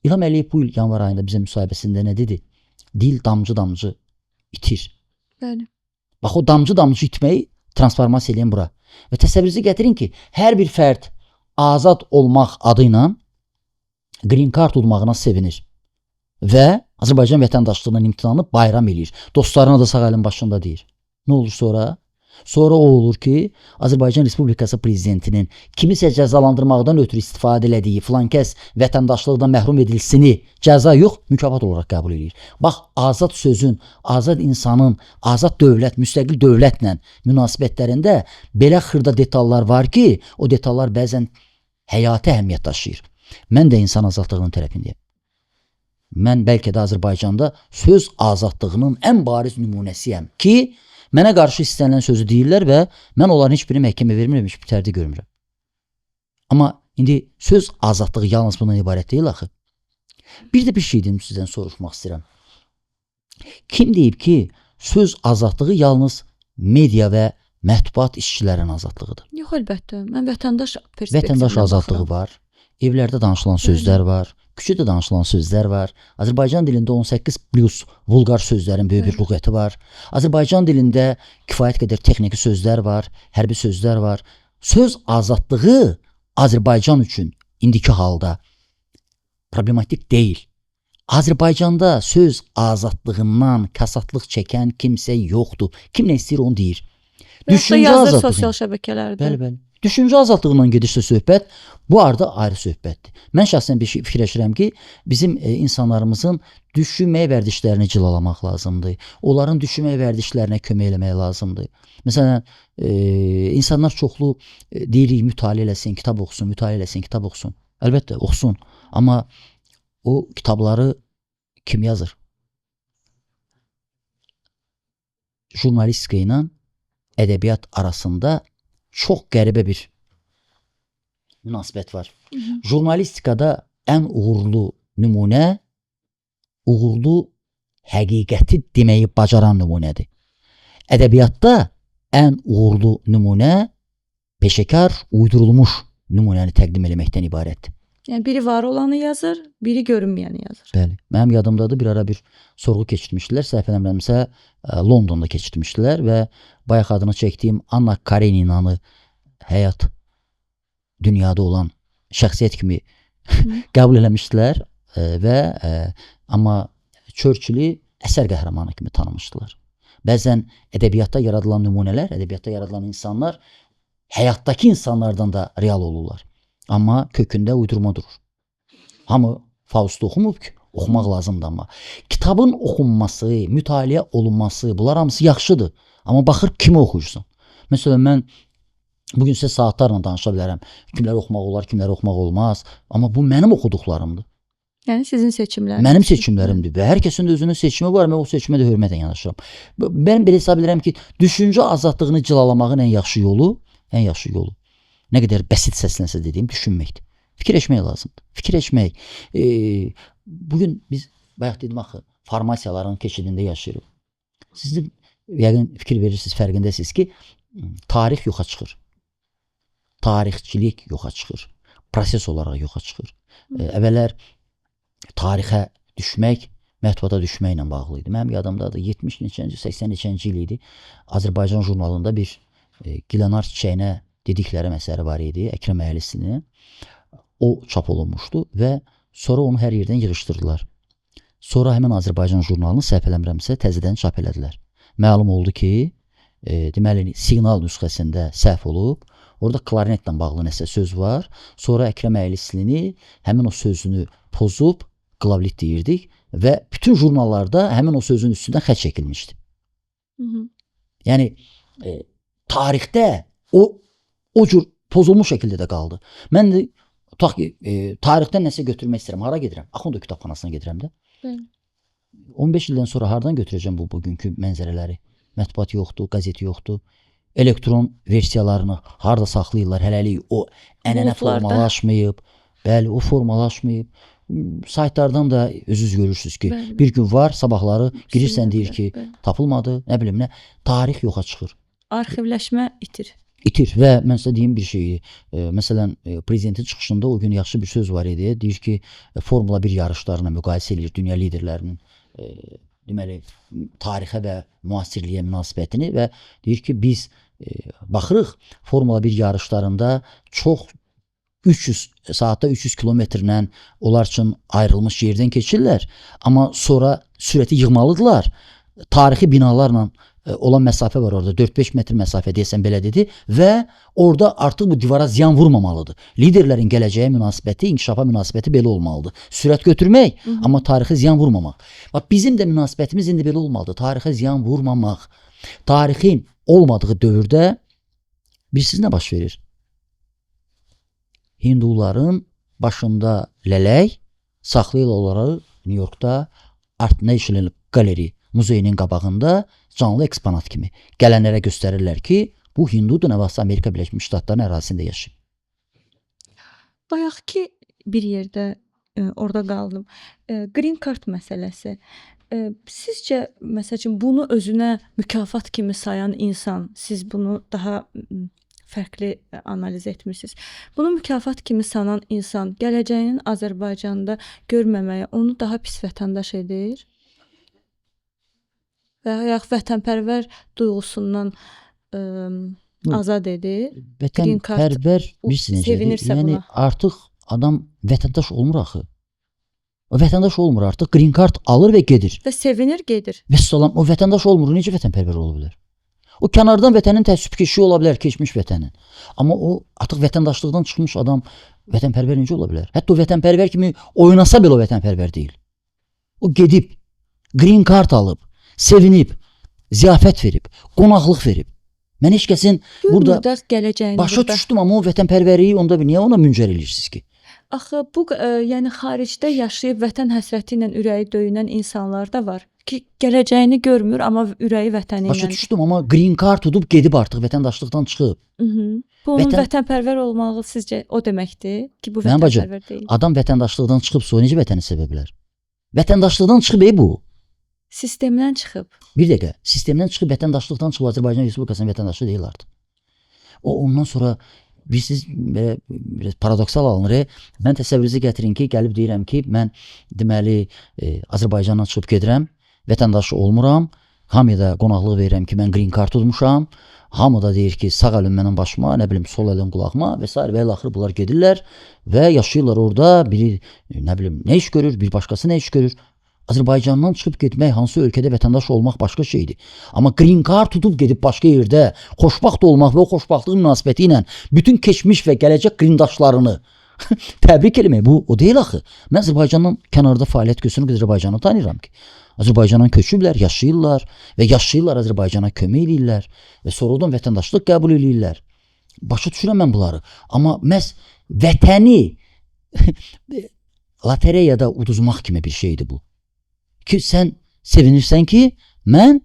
İlham Əliyev bu il yanvar ayında bizə müsahibəsində nə dedi? Dil damcı-damcı itir. Bəli. Bax o damcı-damcı itməyi transformasiya eləyən bura. Və təsəvvürünüzü gətirin ki, hər bir fərd azad olmaq adı ilə green card udmağına sevinir və Azərbaycan vətəndaşlığından imtinanı bayram eləyir. Dostlarına da sağ əlin başında deyir. Nə olur sonra? Sonra o olur ki, Azərbaycan Respublikası prezidentinin kimisə cəzalandırmaqdan ötürü istifadə elədiyi filan kəs vətəndaşlıqdan məhrum edilsini cəza yox, mükafat olaraq qəbul eləyir. Bax, azad sözün, azad insanın, azad dövlət, müstəqil dövlətlə münasibətlərində belə xırda detallar var ki, o detallar bəzən həyati əhəmiyyət daşıyır. Mən də insan azadlığının tərəfindəyəm. Mən bəlkə də Azərbaycanda söz azadlığının ən bariz nümunəsiyəm ki, mənə qarşı istənilən sözü deyirlər və mən onların heç birini məhkəmə vermirəm, heç bir tərdi görmürəm. Amma indi söz azadlığı yalnız bundan ibarət deyil axı. Bir də bir şey deyim, sizdən soruşmaq istəyirəm. Kim deyib ki, söz azadlığı yalnız media və mətbuat işçilərinin azadlığıdır? Yox, əlbəttə. Mən vətəndaş perspektivindən Vətəndaş azadlığı baxıram. var. Evlərdə danışılan sözlər var. Küçədə danışılan sözlər var. Azərbaycan dilində 18 plus vulqar sözlərin böyük bir lüğəti var. Azərbaycan dilində kifayət qədər texniki sözlər var, hərbi sözlər var. Söz azadlığı Azərbaycan üçün indiki halda problematik deyil. Azərbaycanda söz azadlığından kasatlıq çəkən kimsə yoxdur. Kim nə istəyir onu deyir. Düşüncə yazır sosial şəbəkələrdə. Bəli, bəli. Düşüncə azadlığından gedirsə söhbət, bu arada ayrı söhbətdir. Mən şəxsən bir şey fikirləşirəm ki, bizim insanlarımızın düşünməyə vərdişlərini cilalamaq lazımdır. Onların düşünməyə vərdişlərinə kömək eləmək lazımdır. Məsələn, insanlar çoxlu deyirik, mütaliə eləsin, kitab oxusun, mütaliə eləsin, kitab oxusun. Əlbəttə, oxusun. Amma o kitabları kim yazır? Jurnalistika ilə ədəbiyyat arasında çox qəribə bir münasibət var. Hı -hı. Jurnalistikada ən uğurlu nümunə, uğurlu həqiqəti deməyi bacaran nümunədir. Ədəbiyyatda ən uğurlu nümunə peşəkar, uydurulmuş nümunəni təqdim eləməkdən ibarətdir. Yəni biri var olanı yazır, biri görünməyəni yazır. Bəli. Mənim yadımdadır, bir ara bir sorğu keçirmişdilər. Səhv eləmirəmsə Londonda keçirmişdilər və bayaq adını çəkdiyim Anna Kareninanı həyat dünyada olan şəxsiyyət kimi qəbul eləmişdilər və amma Churchilli əsər qəhrəmanı kimi tanımışdılar. Bəzən ədəbiyyatda yaradılan nümunələr, ədəbiyyatda yaradılan insanlar həyatdakı insanlardan da real olurlar. Amma kökündə uydurma durur. Hamı Faustu oxumub ki, oxumaq lazımdır amma. Kitabın oxunması, mütaliə olunması, bunlar hamısı yaxşıdır. Amma baxır kimi oxuyursan. Məsələn, mən bugün sizə saatlarla danışa bilərəm. Kimləri oxumaq olar, kimləri oxumaq olmaz. Amma bu mənim oxuduqlarımdır. Yəni sizin seçimləriniz. Mənim seçimlərimdir və hər kəsin də özünün seçimi var. Mən o seçimə də hörmətlə yanaşıram. Mən belə hesab edirəm ki, düşüncə azadlığını cilalamağın ən yaxşı yolu, nə qədər bəsit səslənsə dediyim, düşünməkdir. Fikirləşmək lazımdır. Fikirləşmək. Bugün biz, bayaq dedim axı, farmasiyaların keçidində yaşayırıq. Siz də yəqin fikir verirsiniz, fərqindəsiniz ki, tarix yoxa çıxır. Tarixçilik yoxa çıxır. Proses olaraq yoxa çıxır. Əvvəllər tarixə düşmək, mətbuata düşməklə bağlı idi. Mənim yadımdadır, 70 neçənci, 80 neçənci il idi. Azərbaycan jurnalında bir Gilənar çiçəyinə dedikləri məsələ var idi, Əkrəm Əhlisinin. O çap olunmuşdu və sonra onu hər yerdən yığışdırdılar. Sonra həmin Azərbaycan jurnalını səhv eləmirəmsə təzədən çap elədilər. Məlum oldu ki, deməli siqnal nüsxəsində səhv olub, orada klarnetlə bağlı nəsə söz var. Sonra Əkrəm Əhlislini həmin o sözünü pozub, qlavlit deyirdik və bütün jurnallarda həmin o sözün üstündən xətt çəkilmişdi. Hı -hı. Yəni tarixdə o cür pozulmuş şəkildə də qaldı. Mən də tutaq ki, tarixdən nəsə götürmək istəyirəm. Hara gedirəm? Axundov kitabxanasına gedirəm də. Bəli. 15 ildən sonra hardan götürəcəm bu bugünkü mənzərələri? Mətbuat yoxdur, qəzet yoxdur. Elektron versiyalarını harda saxlayırlar? Hələlik o ənənə formalaşmayıb. Bəli, o formalaşmayıb. Saytlardan da özünüz görürsünüz ki, bəli, bir gün var, sabahları girirsən deyir ki, bəli, tapılmadı, nə bilim nə. Tarix yoxa çıxır. Arxivləşmə itir. İtir və mən sizə deyim bir şeyi. Məsələn, prezidentin çıxışında o gün yaxşı bir söz var idi. Deyir ki, Formula 1 yarışlarına müqayisə eləyir dünya liderlərinin deməli tarixə və müasirliyə münasibətini və deyir ki, biz baxırıq Formula 1 yarışlarında çox 300 saatda 300 kilometrlə onlar üçün ayrılmış yerdən keçirlər, amma sonra sürəti yığmalıdırlar. Tarixi binalarla olan məsafə var orada, 4-5 metr məsafə deyəsən belə dedi və orada artıq bu divara ziyan vurmamalıdır. Liderlərin gələcəyə münasibəti, inkişafa münasibəti belə olmalıdır. Sürət götürmək, amma tarixə ziyan vurmamaq. Bax bizim də münasibətimiz indi belə olmalıdır. Tarixə ziyan vurmamaq. Tarixin olmadığı dövrdə bilirsiniz nə baş verir? Hinduların başında lələk saxlayırlar onları New Yorkda Art National Gallery muzeyinin qabağında canlı eksponat kimi gələnlərə göstərirlər ki, bu hindudur, nə vaxtsa Amerika Birləşmiş Ştatlarının ərazisində yaşayıb. Bayaqki bir yerdə orada qaldım. Green card məsələsi. Sizcə məsəl üçün bunu özünə mükafat kimi sayan insan, siz bunu daha fərqli analiz etmisiniz. Bunu mükafat kimi sanan insan gələcəyinin Azərbaycanda görməməyi onu daha pis vətəndaş edir? Və yaxud vətənpərvər duyğusundan azad edir? Vətənpərvər bilirsiniz necədir? Yəni buna. Artıq adam vətəndaş olmur axı. O vətəndaş olmur artıq. Green card alır və gedir. Və sevinir, gedir. Vəssalam, o vətəndaş olmur. Necə vətənpərvər ola bilər? O kənardan vətənin təəssübkeşi ola bilər, keçmiş vətənin. Amma o artıq vətəndaşlıqdan çıxmış adam vətənpərvər necə ola bilər? Hətta o vətənpərvər kimi oynasa belə o vətənpərvər deyil. O gedib, green card alıb, sevinib, ziyafət verib, qonaqlıq verib. Mən heç kəsin burada gələcəyini başa burada düşdüm, amma o vətənpərvərliyi onda niyə ona müncər eləyirsiniz ki? Axı bu yəni xaricdə yaşayıb vətən həsrəti ilə ürəyi döyünən insanlar da var ki, gələcəyini görmür, amma ürəyi vətəni ilə. Başa düşdüm, amma green card tutub gedib artıq vətəndaşlıqdan çıxıb. Bu onun vətənpərvər olmağı sizcə o deməkdir ki, bu vətənpərvər deyil? Adam vətəndaşlıqdan çıxıb sonra necə vətəni sevə bilər? Vətəndaşlıqdan çıxıb bu. Sistemdən çıxıb. Bir dəqiqə, sistemdən çıxıb, vətəndaşlıqdan çıxıb, Azərbaycan Respublikasının vətəndaşı deyil artıq. O ondan sonra bilirsiniz belə biraz paradoksal alınır. Mən təsəvvürünüzü gətirin ki, gəlib deyirəm ki, mən deməli Azərbaycandan çıxıb gedirəm, vətəndaşı olmuram, hamıya da qonaqlıq verirəm ki, mən green card tutmuşam. Hamı da deyir ki, sağ əlim mənim başıma, nə bilim sol əlim qulağıma və sair və ilaxır bunlar gedirlər və yaşayırlar orada. Biri nə bilim nə iş görür, bir başqası nə iş görür. Azərbaycandan çıxıb getmək, hansı ölkədə vətəndaş olmaq başqa şeydir. Amma green card tutub gedib başqa yerdə xoşbəxt olmaq və o xoşbəxtlik münasibəti ilə bütün keçmiş və gələcək greendaşlarını təbrik eləmək, bu o deyil axı. Mən Azərbaycandan kənarda fəaliyyət göstərən Azərbaycanı tanıyıram ki, Azərbaycandan köçüblər, yaşayırlar və yaşayırlar, Azərbaycana kömək eləyirlər və sonradan vətəndaşlıq qəbul eləyirlər. Başa düşürəm mən bunları. Amma məhz vətəni lotereyada uduzmaq kimi bir şeydir bu. Ki sən sevinirsən ki, mən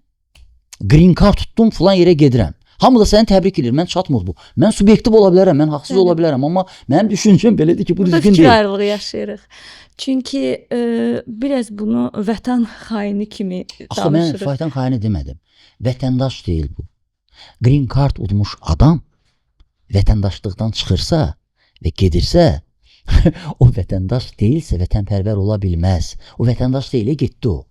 green card tutdum, filan yerə gedirəm. Hamı da səni təbrik edir. Mən çatmır bu. Mən subyektiv ola bilərəm, mən haqsız ola bilərəm, amma mənim düşüncəm belədir ki, bu Burada düzgün fikir deyil. ayrılığı yaşayırıq. Çünki biraz bunu vətən xaini kimi Axı mən danışırıq. vətən xaini demədim. Vətəndaş deyil bu. Green card udmuş adam vətəndaşlıqdan çıxırsa və gedirsə, o vətəndaş deyilsə vətənpərvər ola bilməz. O vətəndaş deyil, getdi o.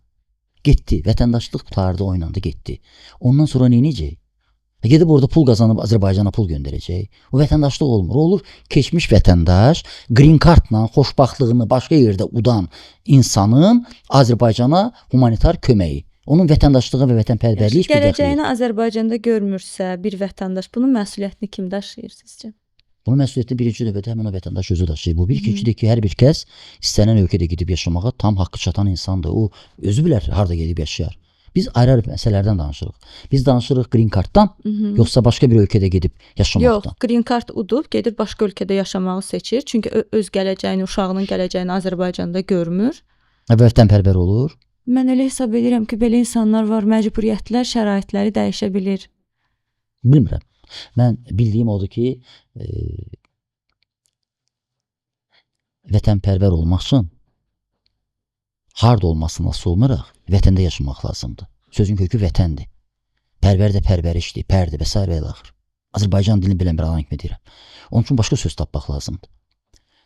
Getdi, vətəndaşlıq qurtardı, oynandı, getdi. Ondan sonra nə edəcək? Gedib orada pul qazanıb Azərbaycana pul göndərəcək. O vətəndaşlıq olmur. O olur keçmiş vətəndaş, green cardla xoşbəxtliyini başqa yerdə udan insanın Azərbaycana humanitar köməyi. Onun vətəndaşlığı və vətənpərvərliyi heç bir dəxli yox. Gələcəyini Azərbaycanda görmürsə bir vətəndaş, bunun məsuliyyətini kim daşıyır sizcə? Bunun məsuliyyətini birinci növbədə həmin o vətəndaş özü daşıyır. Bu bir, ikinci də ki, hər bir kəs istənilən ölkədə gedib yaşamağa tam haqqı çatan insandır. O özü bilər harda gedib yaşayar. Biz ayrı-ayrı məsələlərdən danışırıq. Biz danışırıq green carddan, yoxsa başqa bir ölkədə gedib yaşamaqdan. Yox, green card udub gedib başqa ölkədə yaşamağı seçir. Çünki öz gələcəyini, uşağının gələcəyini Azərbaycanda görmür. Vətənpərvər olur. Mən elə hesab edirəm ki, belə insanlar var, məcburiyyətlər, şəraitləri dəyişə bilir. Bilmirəm. Mən bildiyim odur ki, vətənpərvər olmaq üçün harda olmasından asılı olmayaraq vətəndə yaşamaq lazımdır. Sözün kökü vətəndir. Pərvər də pərvərişdir, pərdir və sair və ilaxır. Azərbaycan dilini bilən bir adam kimi deyirəm. Onun üçün başqa söz tapmaq lazımdır.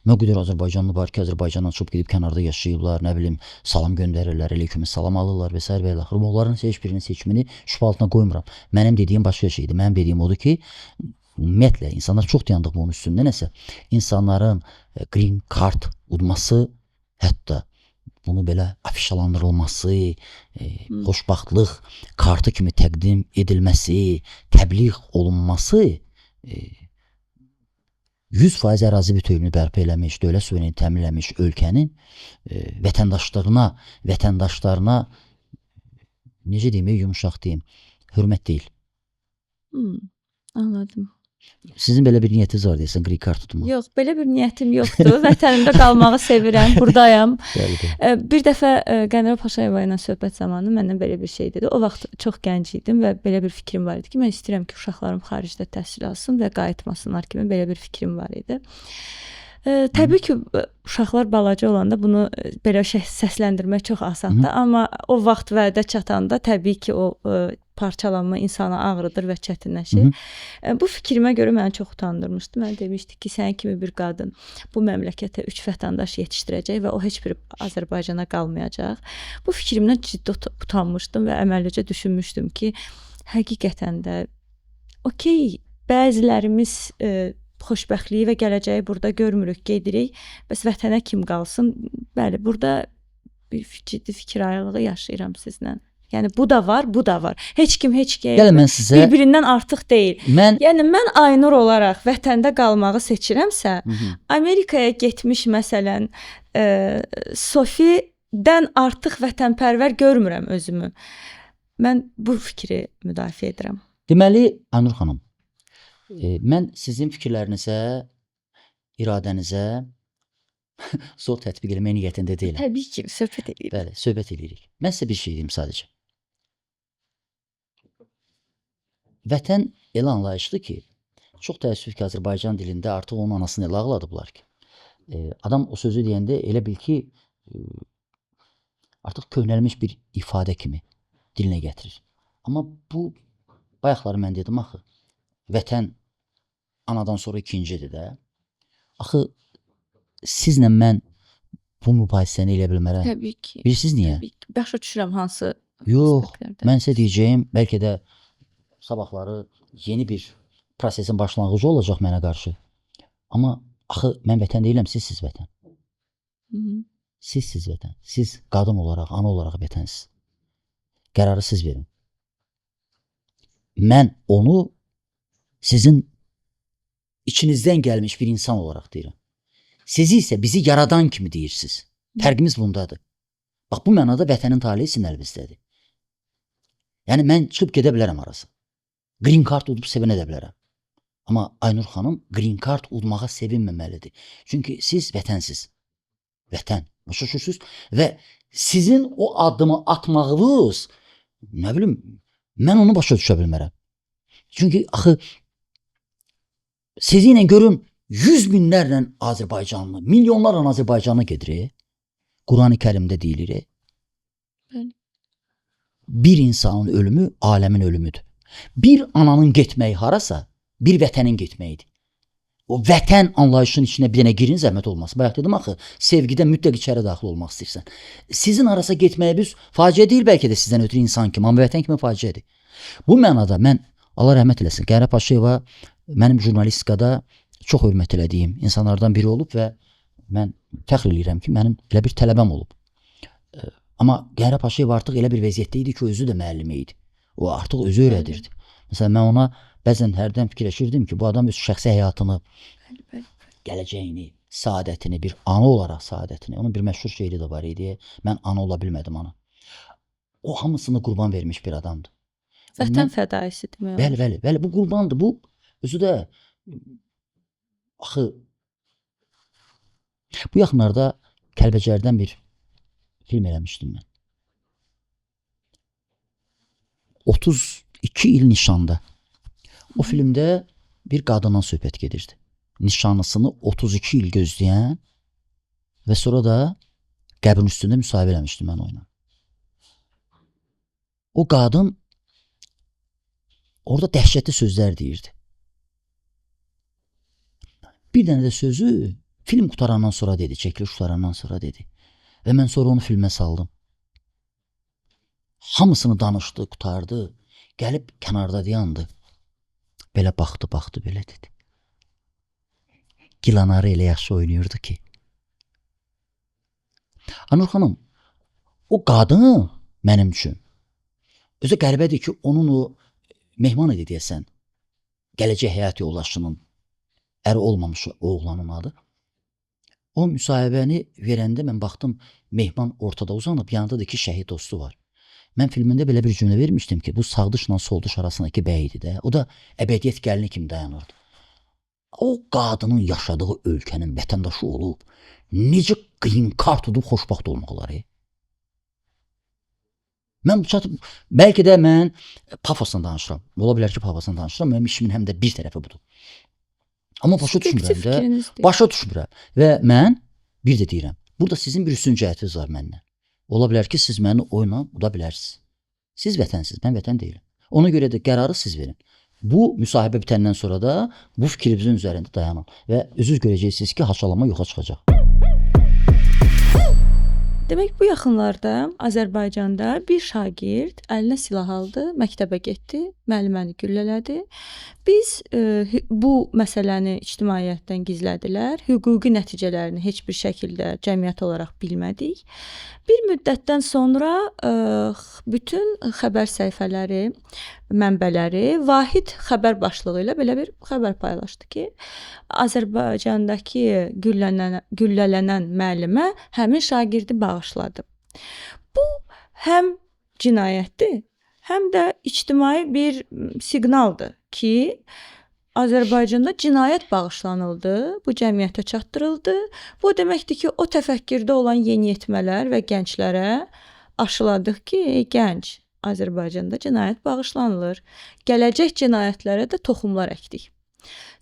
Nə qədər Azərbaycanlı var ki, Azərbaycandan çıxıb gedib kənarda yaşayıblar, nə bilim, salam göndərirlər, aleyküm salam alırlar və sair və ilaxır. Onların heç birinin seçimini şübhə altına qoymuram. Mənim dediyim başqa şeydir. Mənim dediyim odur ki, ümumiyyətlə insanlar çox dayandıq bunun üstündə nəsə insanların green card udması, hətta bunu belə afişalandırılması, xoşbəxtlıq kartı kimi təqdim edilməsi, təbliğ olunması 100% ərazi bütövlüyünü bərpa eləmiş, dövlət suverenliyini təmin eləmiş ölkənin vətəndaşlarına necə deyim, yumşaq deyim, hörmət deyil. Anladım. Sizin belə bir niyyətiniz var deyəsən, green card tutmaq. Yox, belə bir niyyətim yoxdur. Vətənimdə qalmağı sevirəm, burdayam. Bir dəfə Qənirə Paşayeva ilə söhbət zamanı məndən belə bir şey dedi. O vaxt çox gənc idim və belə bir fikrim var idi ki, mən istəyirəm ki, uşaqlarım xaricdə təhsil alsın və qayıtmasınlar kimi belə bir fikrim var idi. Təbii ki, uşaqlar balaca olanda bunu belə şey səsləndirmək çox asandır, amma o vaxt vədə çatanda təbii ki, o parçalanma insanı ağrıdır və çətinləşir. Bu fikrimə görə məni çox utandırmışdı. Mən demişdi ki, sənin kimi bir qadın bu məmləkətə 3 vətəndaş yetişdirəcək və o heç biri Azərbaycana qalmayacaq. Bu fikrimdən ciddi utanmışdım və əməllicə düşünmüşdüm ki, həqiqətən də okey, bəzilərimiz xoşbəxtliyi və gələcəyi burada görmürük, gedirik. Bəs vətənə kim qalsın? Bəli, burada bir ciddi fikir ayrılığı yaşayıram sizlə. Yəni bu da var, bu da var. Heç kim heç kim bir-birindən artıq deyil. Yəni mən Aynur olaraq vətəndə qalmağı seçirəmsə, Amerikaya getmiş məsələn, Sofidən artıq vətənpərvər görmürəm özümü. Mən bu fikri müdafiə edirəm. Deməli, Aynur xanım, mən sizin fikirlərinizə, iradənizə zor tətbiq eləmək niyyətində deyiləm. Təbii ki, söhbət edirik. Bəli, söhbət edirik. Mən sizə bir şey deyim sadəcə. Vətən elə anlayışlı ki, çox təəssüf ki, Azərbaycan dilində artıq onun anasını elə ağladıblar ki. Adam o sözü deyəndə elə bil ki, artıq köhnəlmiş bir ifadə kimi dilinə gətirir. Amma bu, bayaqları mən dedim axı, vətən anadan sonra ikincidir də. Axı, sizlə mən bu mübahisəni elə bilmərəm. Təbii ki. Bilirsiniz niyə? Təbii ki. Başa düşürəm hansı Yox, mən sizə deyəcəyim, bəlkə də sabahları yeni bir prosesin başlanğıcı olacaq mənə qarşı. Amma axı mən vətən deyiləm, sizsiz vətən. Sizsiz vətən. Siz qadın olaraq, ana olaraq vətənsiz. Qərarı siz verin. Mən onu sizin içinizdən gəlmiş bir insan olaraq deyirəm. Sizi isə bizi yaradan kimi deyirsiniz. Fərqimiz bundadır. Bax, bu mənada vətənin taleyi sizin əlinizdədir. Yəni, mən çıxıb gedə bilərəm arası. Green card udub sevinə də bilərəm. Amma Aynur xanım green card udmağa sevinməməlidir. Çünki siz vətənsiz. Vətən. Başa düşürsünüz? Və sizin o addımı atmağınız, nə bilim, mən onu başa düşə bilmərəm. Çünki axı sizi ilə görün 100 minlərlə Azərbaycanlı, milyonlarla Azərbaycanlı gedir. Qurani Kərimdə deyilir. Bəli. Bir insanın ölümü aləmin ölümüdür. Bir ananın getməyi harasa, bir vətənin getməyidir. O vətən anlayışının içinə bir dənə girin, zəhmət olmasın. Bayaq dedim axı, sevgidə mütləq içəri daxil olmaq istəyirsən. Sizin arasa getməyi biz faciə deyil bəlkə də sizdən ötürü insan kimi, amma vətən kimi faciədir. Bu mənada mən, Allah rəhmət eləsin, Qənirə Paşayeva mənim jurnalistikada çox hörmət elədiyim insanlardan biri olub və mən fəxr eləyirəm ki, mənim elə bir tələbəm olub. Amma Qənirə Paşayeva artıq elə bir vəziyyətdə idi ki, özü də müəllimi idi. O artıq özü öyrədirdi. Məsələn, mən ona bəzən hərdən fikirləşirdim ki, bu adam öz şəxsi həyatını, gələcəyini, saadətini, bir ana olaraq saadətini, onun bir məşhur şeiri də var idi, mən ana ola bilmədim ana. O hamısını qurban vermiş bir adamdır. Vətən fədaisi demək olar. Bəli, bəli, bəli, bu qurbandır. Bu özü də axı bu yaxınlarda Kəlbəcərdən bir film eləmişdim mən. 32 il nişanda. O filmdə bir qadından söhbət gedirdi. Nişanlısını 32 il gözləyən və sonra da qəbrin üstündə müsahibə eləmişdim mən o ilə. O qadın orada dəhşətli sözlər deyirdi. Bir dənə də sözü Film qutarandan sonra dedi, çəkiliş qutarandan sonra dedi. Və mən sonra onu filmə saldım. Hamısını danışdı, qutardı. Gəlib kənarda dayandı. Belə baxdı, baxdı, belə dedi. Gilanarı elə yaxşı oynayırdı ki. Aynur xanım, o qadın mənim üçün özü qəribədir ki, onun o mehman idi deyəsən. Gələcək həyat yoldaşının əri olmamış oğlanın adı. O müsahibəni verəndə mən baxdım, mehman ortada uzanıb, yanında da iki şəhid dostu var. Mən filmində belə bir cümlə vermişdim ki, bu sağdışla solduş arasındakı bəy idi də. O da əbədiyyət gəlini kimi dayanırdı. O qadının yaşadığı ölkənin vətəndaşı olub, necə green card tutub xoşbəxt olmaq olar? Mən bu çatıb, bəlkə də mən pafosla danışıram. Ola bilər ki, pafosla danışıram. Mənim işimin həm də bir tərəfi budur. Amma başa düşmürəm də. Başa düşmürəm. Və mən bir də deyirəm, burada sizin bir üstün cəhətiniz var məndən. Ola bilər ki, siz məni oyla uda bilərsiniz. Siz vətənsiz, mən vətən deyiləm. Ona görə də qərarı siz verin. Bu müsahibə bitəndən sonra da bu fikrimizin üzərində dayanın və özünüz görəcəksiniz ki, haşalama yoxa çıxacaq. Demək, bu yaxınlarda Azərbaycanda bir şagird əlinə silah aldı, məktəbə getdi, müəlliməni güllələdi. Biz bu məsələni ictimaiyyətdən gizlədilər. Hüquqi nəticələrini heç bir şəkildə cəmiyyət olaraq bilmədik. Bir müddətdən sonra bütün xəbər səhifələri, mənbələri Vahid xəbər başlığı ilə belə bir xəbər paylaşdı ki, Azərbaycandakı güllələnən müəllimə həmin şagirdi bağışladı. Bu həm cinayətdir, həm də ictimai bir siqnaldır ki, Azərbaycanda cinayət bağışlanıldı, bu cəmiyyətə çatdırıldı. Bu deməkdir ki, o təfəkkürdə olan yeniyetmələr və gənclərə aşıladıq ki, ey gənc, Azərbaycanda cinayət bağışlanılır. Gələcək cinayətlərə də toxumlar əkdik.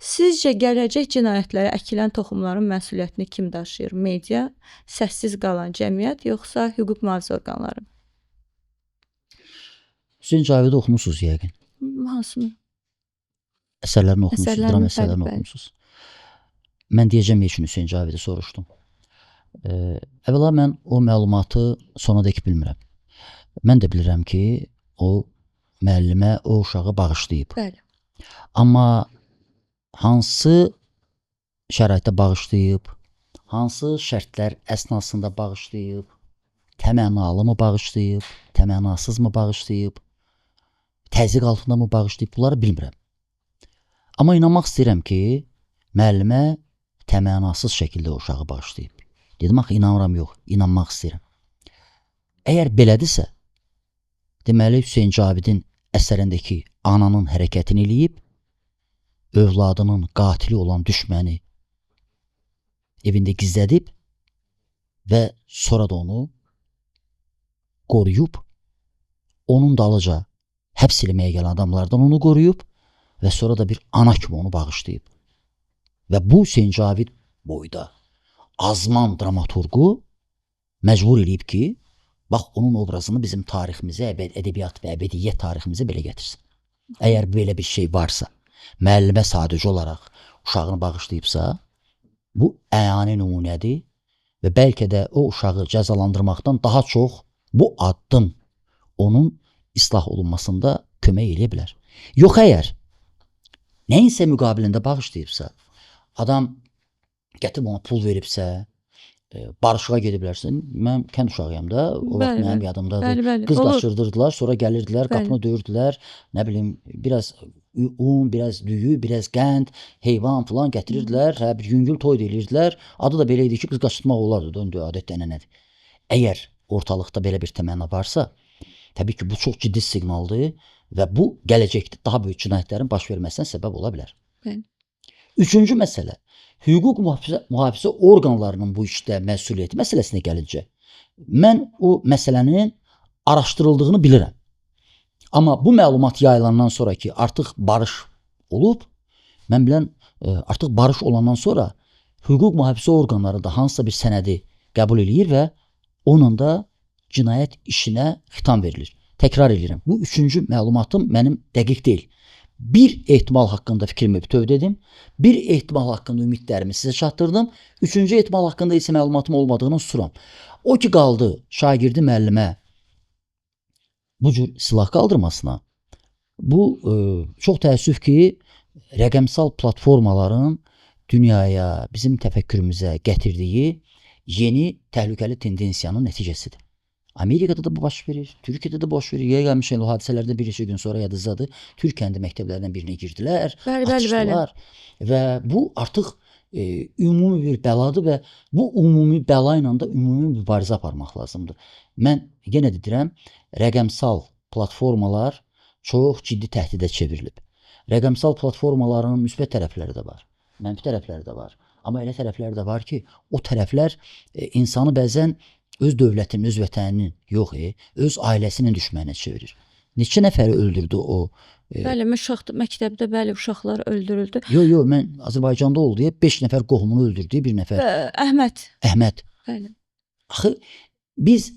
Sizcə gələcək cinayətlərə əkilən toxumların məsuliyyətini kim daşıyır? Media, səssiz qalan cəmiyyət, yoxsa hüquq mühafizə orqanları? Hüseyn Cavidi oxumusunuz yəqin. Hansını? Əsərlərini oxumusunuz, dram əsərlərini oxumusunuz. Mən deyəcəm nə üçün Hüseyn Cavidi soruşdum. Əvvəla mən o məlumatı sonadək bilmirəm. Mən də bilirəm ki, o müəllimə o uşağı bağışlayıb. Bəli. Amma hansı şəraitdə bağışlayıb, hansı şərtlər əsnasında bağışlayıb, təmənalı mı bağışlayıb, təmənasız mı bağışlayıb, təzyiq altında mı bağışlayıb, bunları bilmirəm. Amma inanmaq istəyirəm ki, müəllimə təmənasız şəkildə o uşağı bağışlayıb. Dedim axı inanıram, yox, inanmaq istəyirəm. Əgər belədirsə, deməli Hüseyn Cavidin əsərindəki ananın hərəkətini eləyib, övladının qatili olan düşməni evində gizlədib və sonra da onu qoruyub, onun dalıca həbs eləməyə gələn adamlardan onu qoruyub və sonra da bir ana kimi onu bağışlayıb. Və bu Hüseyn Cavid boyda azman dramaturqu məcbur eləyib ki, bax onun obrazını bizim tariximizə, ədəbiyyat və əbədiyyət tariximizə belə gətirsin. Əgər belə bir şey varsa, müəllimə sadəcə olaraq uşağını bağışlayıbsa, bu əyani nümunədir və bəlkə də o uşağı cəzalandırmaqdan daha çox bu addım onun islah olunmasında kömək eləyə bilər. Yox, əgər nəyinsə müqabilində bağışlayıbsa, adam gətirib ona pul veribsə, barışığa gediblərsə, mən kənd uşağıyam da, o vaxt mənim yadımdadır. Bəli, bəli. Qız qaçırdırdılar, sonra gəlirdilər, qapını döyürdülər, nə bilim, biraz un, biraz düyü, biraz qənd, heyvan filan gətirirdilər, hə, bir yüngül toy da eləyirdilər. Adı da belə idi ki, qız qaçırtmaq olardı, indi adət ənənədir. Əgər ortalıqda belə bir təmənna varsa, təbii ki, bu çox ciddi siqnaldır və bu gələcəkdə daha böyük cinayətlərin baş verməsinə səbəb ola bilər. Bəli. Üçüncü məsələ, hüquq mühafizə orqanlarının bu işdə məsuliyyəti məsələsinə gəlincə, mən o məsələnin araşdırıldığını bilirəm. Amma bu məlumat yayılandan sonra ki, artıq barış olub, mən bilən, artıq barış olandan sonra hüquq mühafizə orqanları da hansısa bir sənədi qəbul eləyir və onun da cinayət işinə xitam verilir. Təkrar edirəm. Bu üçüncü məlumatım mənim dəqiq deyil. Bir ehtimal haqqında fikrimi bütöv dedim. Bir ehtimal haqqında ümidlərimi sizə çatdırdım. Üçüncü ehtimal haqqında isə məlumatım olmadığını susuram. O ki qaldı şagirdi müəllimə bu cür silah qaldırmasına. Bu çox təəssüf ki, rəqəmsal platformaların dünyaya, bizim təfəkkürümüzə gətirdiyi yeni təhlükəli tendensiyanın nəticəsidir. Amerikada da bu baş verir, Türkiyədə də baş verir. Yaya gəlmişən o hadisələrdən bir neçə gün sonra yadınızdadır. Türk kəndi məktəblərdən birinə girdilər, Bəli, bəli, bəli. atışdılar və bu artıq ümumi bir bəladır və bu ümumi bəla ilə də ümumi mübarizə aparmaq lazımdır. Mən yenə də deyirəm, rəqəmsal platformalar çox ciddi təhdidə çevrilib. Rəqəmsal platformaların müsbət tərəfləri də var, mənfi tərəfləri də var. Amma elə tərəfləri də var ki, o tərəflər insanı bəzən öz dövlətinin, öz vətəninin yox, öz ailəsinin düşməninə çevirir. Neçə nəfəri öldürdü o? Bəli, mən uşaqdı, məktəbdə bəli uşaqlar öldürüldü. Yo, yo, mən Azərbaycanda oldu deyə 5 nəfər qohumunu öldürdü, bir nəfər. Əhməd. Əhməd. Bəli. Axı biz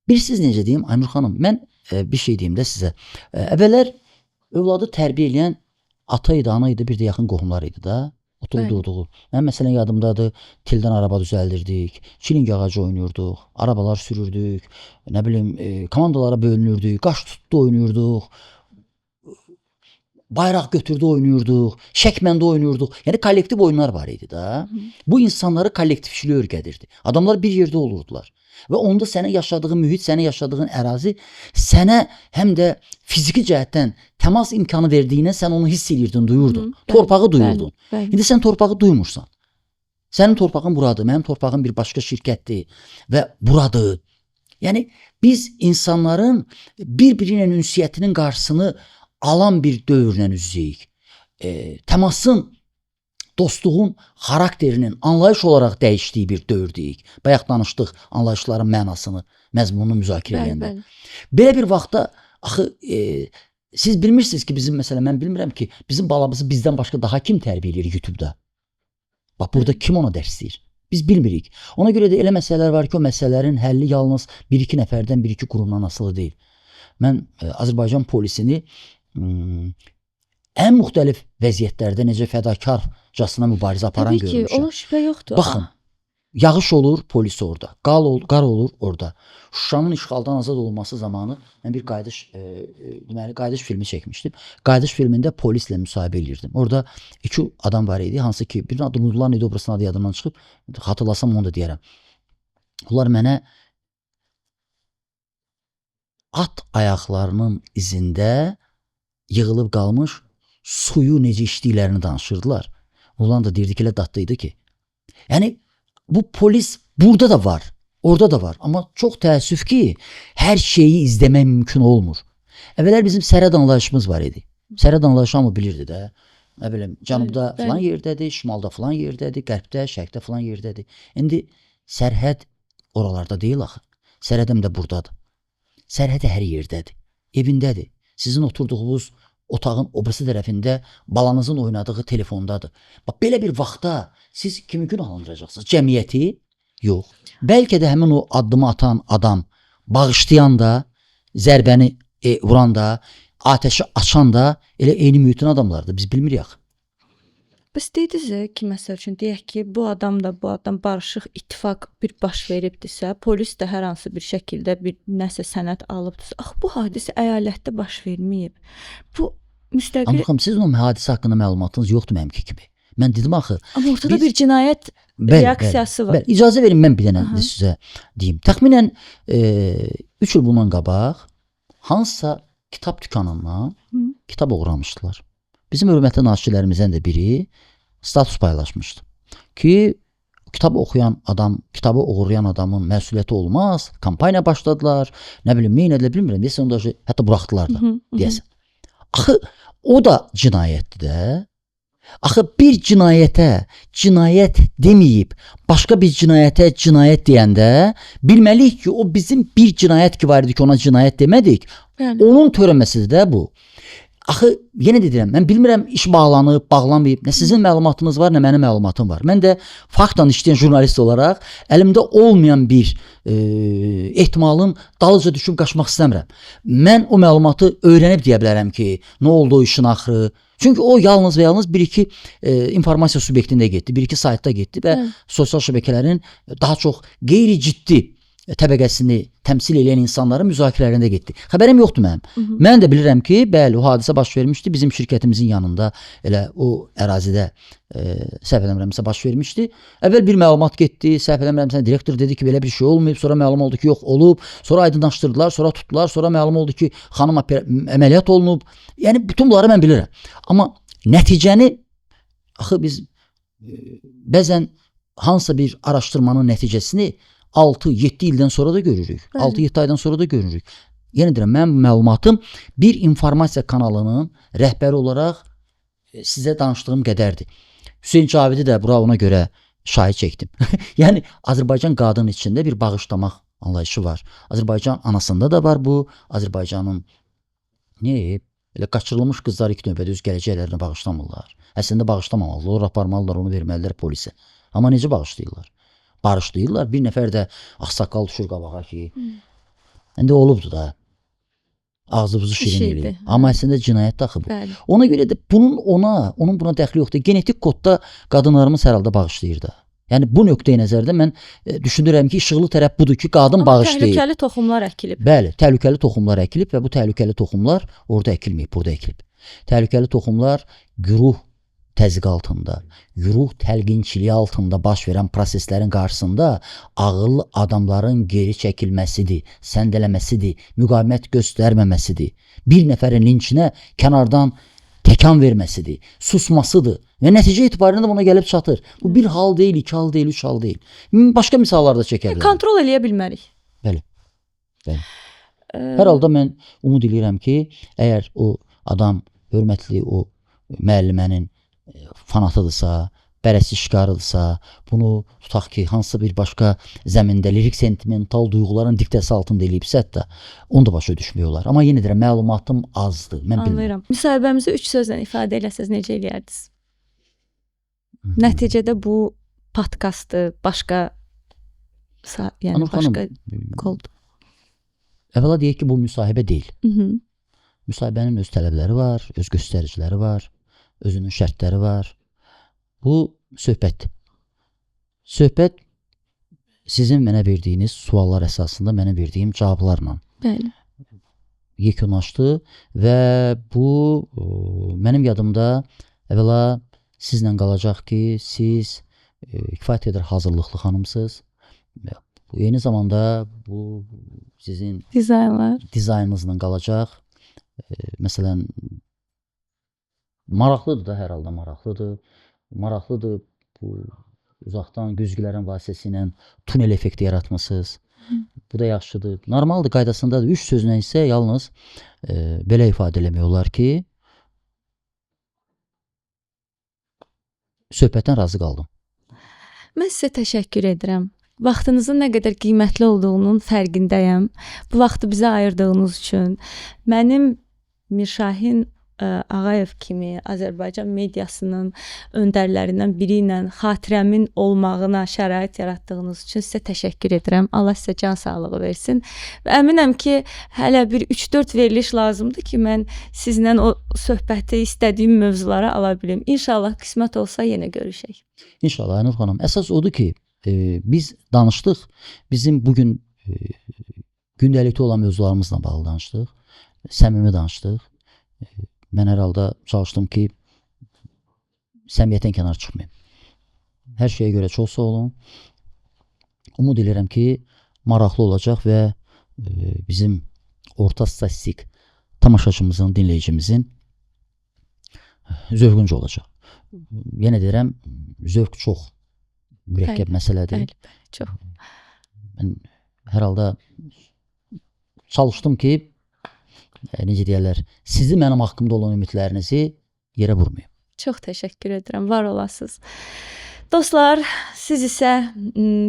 bilirsiniz necə deyim Aynur xanım, mən bir şey deyim də sizə. Əvvəllər övladı tərbiyə eləyən ata idi, ana idi, bir də yaxın qohumlar idi da. Oturub durduğu. Mən məsələn yadımdadır, tildən araba düzəldirdik, çiling ağacı oynayırdıq, arabalar sürürdük, nə bilim, komandalara bölünürdük, qaş tutdu oynayırdıq, bayraq götürdü oynayırdıq, şəkməndə oynayırdıq. Yəni kollektiv oyunlar var idi da. Bu insanları kollektivçiliyə öyrədirdi. Adamlar bir yerdə olurdular. Və onda sənin yaşadığın mühit, sənin yaşadığın ərazi sənə həm də fiziki cəhətdən təmas imkanı verdiyinə sən onu hiss edirdin, duyurdun. Bəli, Torpağı duyurdun. Bəli, bəli. İndi sən torpağı duymursan. Sənin torpağın buradır, mənim torpağım bir başqa şirkətdir və buradır. Yəni biz insanların bir-biri ilə ünsiyyətinin qarşısını alan bir dövrlə üz-üzəyik. Təmasın, dostluğun xarakterinin anlayış olaraq dəyişdiyi bir dövrdəyik. Bayaq danışdıq anlayışların mənasını, məzmununu müzakirə edəndə. Belə bir vaxtda axı siz bilmirsiniz ki, bizim məsələn mən bilmirəm ki, bizim balamızı bizdən başqa daha kim tərbiyə eləyir YouTube-da? Bax burada kim ona dərs deyir? Biz bilmirik. Ona görə də elə məsələlər var ki, o məsələlərin həlli yalnız bir-iki nəfərdən, bir-iki qurumdan asılı deyil. Mən Azərbaycan polisini ən müxtəlif vəziyyətlərdə necə fədakarcasına mübarizə aparan Təbii ki, görmüşəm. ona şübhə yoxdur. Baxın, yağış olur, polis orada. Qar olur orada. Şuşanın işğaldan azad olunması zamanı mən bir qayıdış, deməli qayıdış filmi çəkmişdim. Qayıdış filmində polislə müsahibə eləyirdim. Orada iki adam var idi, hansı ki, birinin adı Nurlan idi, o birisinin adı yadımdan çıxıb. Xatırlasam onu da deyərəm. Onlar mənə at ayaqlarının izində yığılıb qalmış suyu necə içdiklərini danışırdılar. Ulan da deyirdi ki, elə dadlı idi ki. Yəni bu polis burada da var, orada da var. Amma çox təəssüf ki, hər şeyi izləmək mümkün olmur. Əvvəllər bizim sərhəd anlayışımız var idi. Sərhəd anlayışı hamı bilirdi də. Nə bilim, cənubda filan yerdədir, şimalda filan yerdədir, qərbdə, şərqdə filan yerdədir. İndi sərhəd oralarda deyil axı. Sərhəd həm də burdadır. Sərhəd hər yerdədir, evindədir. Sizin oturduğunuz otağın o birisi tərəfində balanızın oynadığı telefondadır. Bax belə bir vaxtda siz kimi günahlandıracaqsınız? Cəmiyyəti? Yox. Bəlkə də həmin o addımı atan adam bağışlayan da, zərbəni vuran da, atəşi açan da elə eyni mühitin adamlardır. Biz bilmirik axı. Bəs dediniz ki, məsəl üçün deyək ki, bu adam da bu adam barışıq ittifaq bir baş veribdisə, polis də hər hansı bir şəkildə bir nəsə sənəd alıbdırsa, axı bu hadisə əyalətdə baş verməyib. Bu müstəqil. Amma xanım, sizin o hadisə haqqında məlumatınız yoxdur mənimki kimi. Mən dedim axı. Amma ortada bir cinayət reaksiyası var. Bəli, icazə verin mən bir dənə sizə deyim. Təxminən 3 il bundan qabaq hansısa kitab dükanından kitab oğurlamışdılar. Bizim hörmətli naşirlərimizdən də biri status paylaşmışdı ki, kitab oxuyan adam, kitabı oğurlayan adamın məsuliyyəti olmaz. Kampaniya başladılar. Nə bilim, nə etdilər bilmirəm. Deyəsən onu da hətta buraxdılar da, deyəsən. Axı o da cinayətdir də. Axı bir cinayətə cinayət deməyib, başqa bir cinayətə cinayət deyəndə bilməliyik ki, o bizim bir cinayət ki var idi ki, ona cinayət demədik. Bəli. Onun törəməsidir də bu. Axı yenə də deyirəm, mən bilmirəm iş bağlanıb, bağlanmayıb. Nə sizin məlumatınız var, nə mənim məlumatım var. Mən də faktla işləyən jurnalist olaraq əlimdə olmayan bir ehtimalın dalıca düşüb qaçmaq istəmirəm. Mən o məlumatı öyrənib deyə bilərəm ki, nə oldu o işin axırı. Çünki o yalnız və yalnız bir-iki informasiya subyektində getdi, bir-iki saytda getdi və sosial şəbəkələrin daha çox qeyri-ciddi təbəqəsini təmsil edən insanların müzakirələrində getdi. Xəbərim yoxdur mənim. Mən də bilirəm ki, bəli, o hadisə baş vermişdi bizim şirkətimizin yanında, elə o ərazidə səhv eləmirəmsə baş vermişdi. Əvvəl bir məlumat getdi, səhv eləmirəmsə direktor dedi ki, belə bir şey olmayıb, sonra məlum oldu ki, yox olub, sonra aydınlaşdırdılar, sonra tutdular, sonra məlum oldu ki, xanım əməliyyat olunub. Yəni bütün bunları mən bilirəm. Amma nəticəni axı biz bəzən hansısa bir araşdırmanın nəticəsini 6-7 ildən sonra da görürük. 6-7 aydan sonra da görürük. Yenə deyirəm, mənim məlumatım bir informasiya kanalının rəhbəri olaraq sizə danışdığım qədərdir. Hüseyn Cavidi də bura ona görə şahid çəkdim. Yəni Azərbaycan qadının içində bir bağışlamaq anlayışı var. Azərbaycan anasında da var bu. Azərbaycanın niyə elə qaçırılmış qızlar ilk növbədə öz gələcəklərini bağışlamırlar. Əslində bağışlamamalılar, onlar aparmalılar, onu verməlidirlər polisə. Amma necə bağışlayırlar? Bağışlayırlar. Bir nəfər də ağsaqqal düşür qabağa ki, indi olubdu da. Ağzımızı şirin eləyib. Amma əslində cinayət axı bu. Bəli. Ona görə də bunun onun buna dəxli yoxdur. Genetik kodda qadınlarımız hər halda bağışlayır da. Yəni bu nöqteyi nəzərdə mən düşünürəm ki, işıqlı tərəf budur ki, qadın amma bağışlayır. Təhlükəli toxumlar əkilib. Bəli, təhlükəli toxumlar əkilib və bu təhlükəli toxumlar orada əkilməyib, burada əkilib. Təhlükəli toxumlar güruh təzyiqi altında, güruh təlqinçiliyi altında baş verən proseslərin qarşısında ağıllı adamların geri çəkilməsidir, səndələməsidir, müqavimət göstərməməsidir. Bir nəfərin linçinə kənardan təkan verməsidir, susmasıdır və nəticə etibarilə də buna gəlib çatır. Bu bir hal deyil, iki hal deyil, üç hal deyil. Başqa misallar da çəkə bilərəm. Kontrol eləyə bilmərik. Bəli. Bəli. Hər halda mən umud eləyirəm ki, əgər o adam hörmətli o müəllimənin fanatıdırsa, pərəstişkarıdırsa, bunu tutaq ki, hansısa bir başqa zəmində lirik sentimental duyğuların diktəsi altında eləyibsə hətta, onu da başa düşmək olar. Amma yenə deyirəm, məlumatım azdır. Mən bilmirəm. Anlayıram. Müsahibəmizi 3 sözlə ifadə eləsəz necə eləyərdiniz? Nəticədə bu podkastı başqa yəni Anur xanım, başqa koldur. Əvvəla deyək ki, bu müsahibə deyil. Müsahibənin öz tələbləri var, öz göstəriciləri var, özünün şərtləri var. Bu söhbətdir. Söhbət sizin mənə verdiyiniz suallar əsasında mənə verdiyim cavablarla Bəli. yekunlaşdı və bu mənim yadımda əvvəla sizlə qalacaq ki, siz kifayət qədər hazırlıqlı xanımsınız. Bu eyni zamanda bu sizin dizaynlar, dizaynınızla qalacaq. Məsələn, maraqlıdır da, hər halda maraqlıdır. Maraqlıdır bu uzaqdan güzgülərin vasitəsilə tunel effekti yaratmısınız. Bu da yaxşıdır. Normaldır, qaydasındadır. 3 sözlə isə yalnız belə ifadə eləmək olar ki, söhbətdən razı qaldım. Mən sizə təşəkkür edirəm. Vaxtınızın nə qədər qiymətli olduğunun fərqindəyəm. Bu vaxtı bizə ayırdığınız üçün mənim Mirşahin Ağayev kimi Azərbaycan mediasının öndərlərindən biri ilə xatirəmin olmağına şərait yaratdığınız üçün sizə təşəkkür edirəm. Allah sizə can sağlığı versin. Və əminəm ki, hələ bir 3-4 veriliş lazımdır ki, mən sizlə o söhbəti istədiyim mövzulara ala bilim. İnşallah qismət olsa yenə görüşək. İnşallah Aynur xanım. Əsas odur ki, biz danışdıq. Bizim bugün gündəlikdə olan mövzularımızla bağlı danışdıq. Səmimi danışdıq. Mən hər halda çalışdım ki, səmiyyətdən kənar çıxmayım. Hər şeyə görə çox sağ olun. Umud edirəm ki, maraqlı olacaq və bizim orta statistik tamaşaçımızın, dinləyicimizin zövqüncə olacaq. Yenə deyirəm, zövq çox mürəkkəb məsələdir. Bəli, bəli, çox. Mən hər halda çalışdım ki, necə deyərlər, sizi mənim haqqımda olan ümidlərinizi yerə vurmayım. Çox təşəkkür edirəm. Var olasınız. Dostlar, siz isə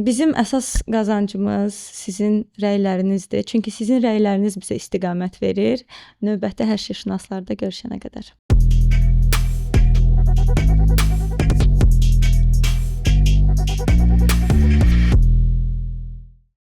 bizim əsas qazancımız sizin rəylərinizdir. Çünki sizin rəyləriniz bizə istiqamət verir. Növbəti hər şeyşünaslarda görüşənə qədər.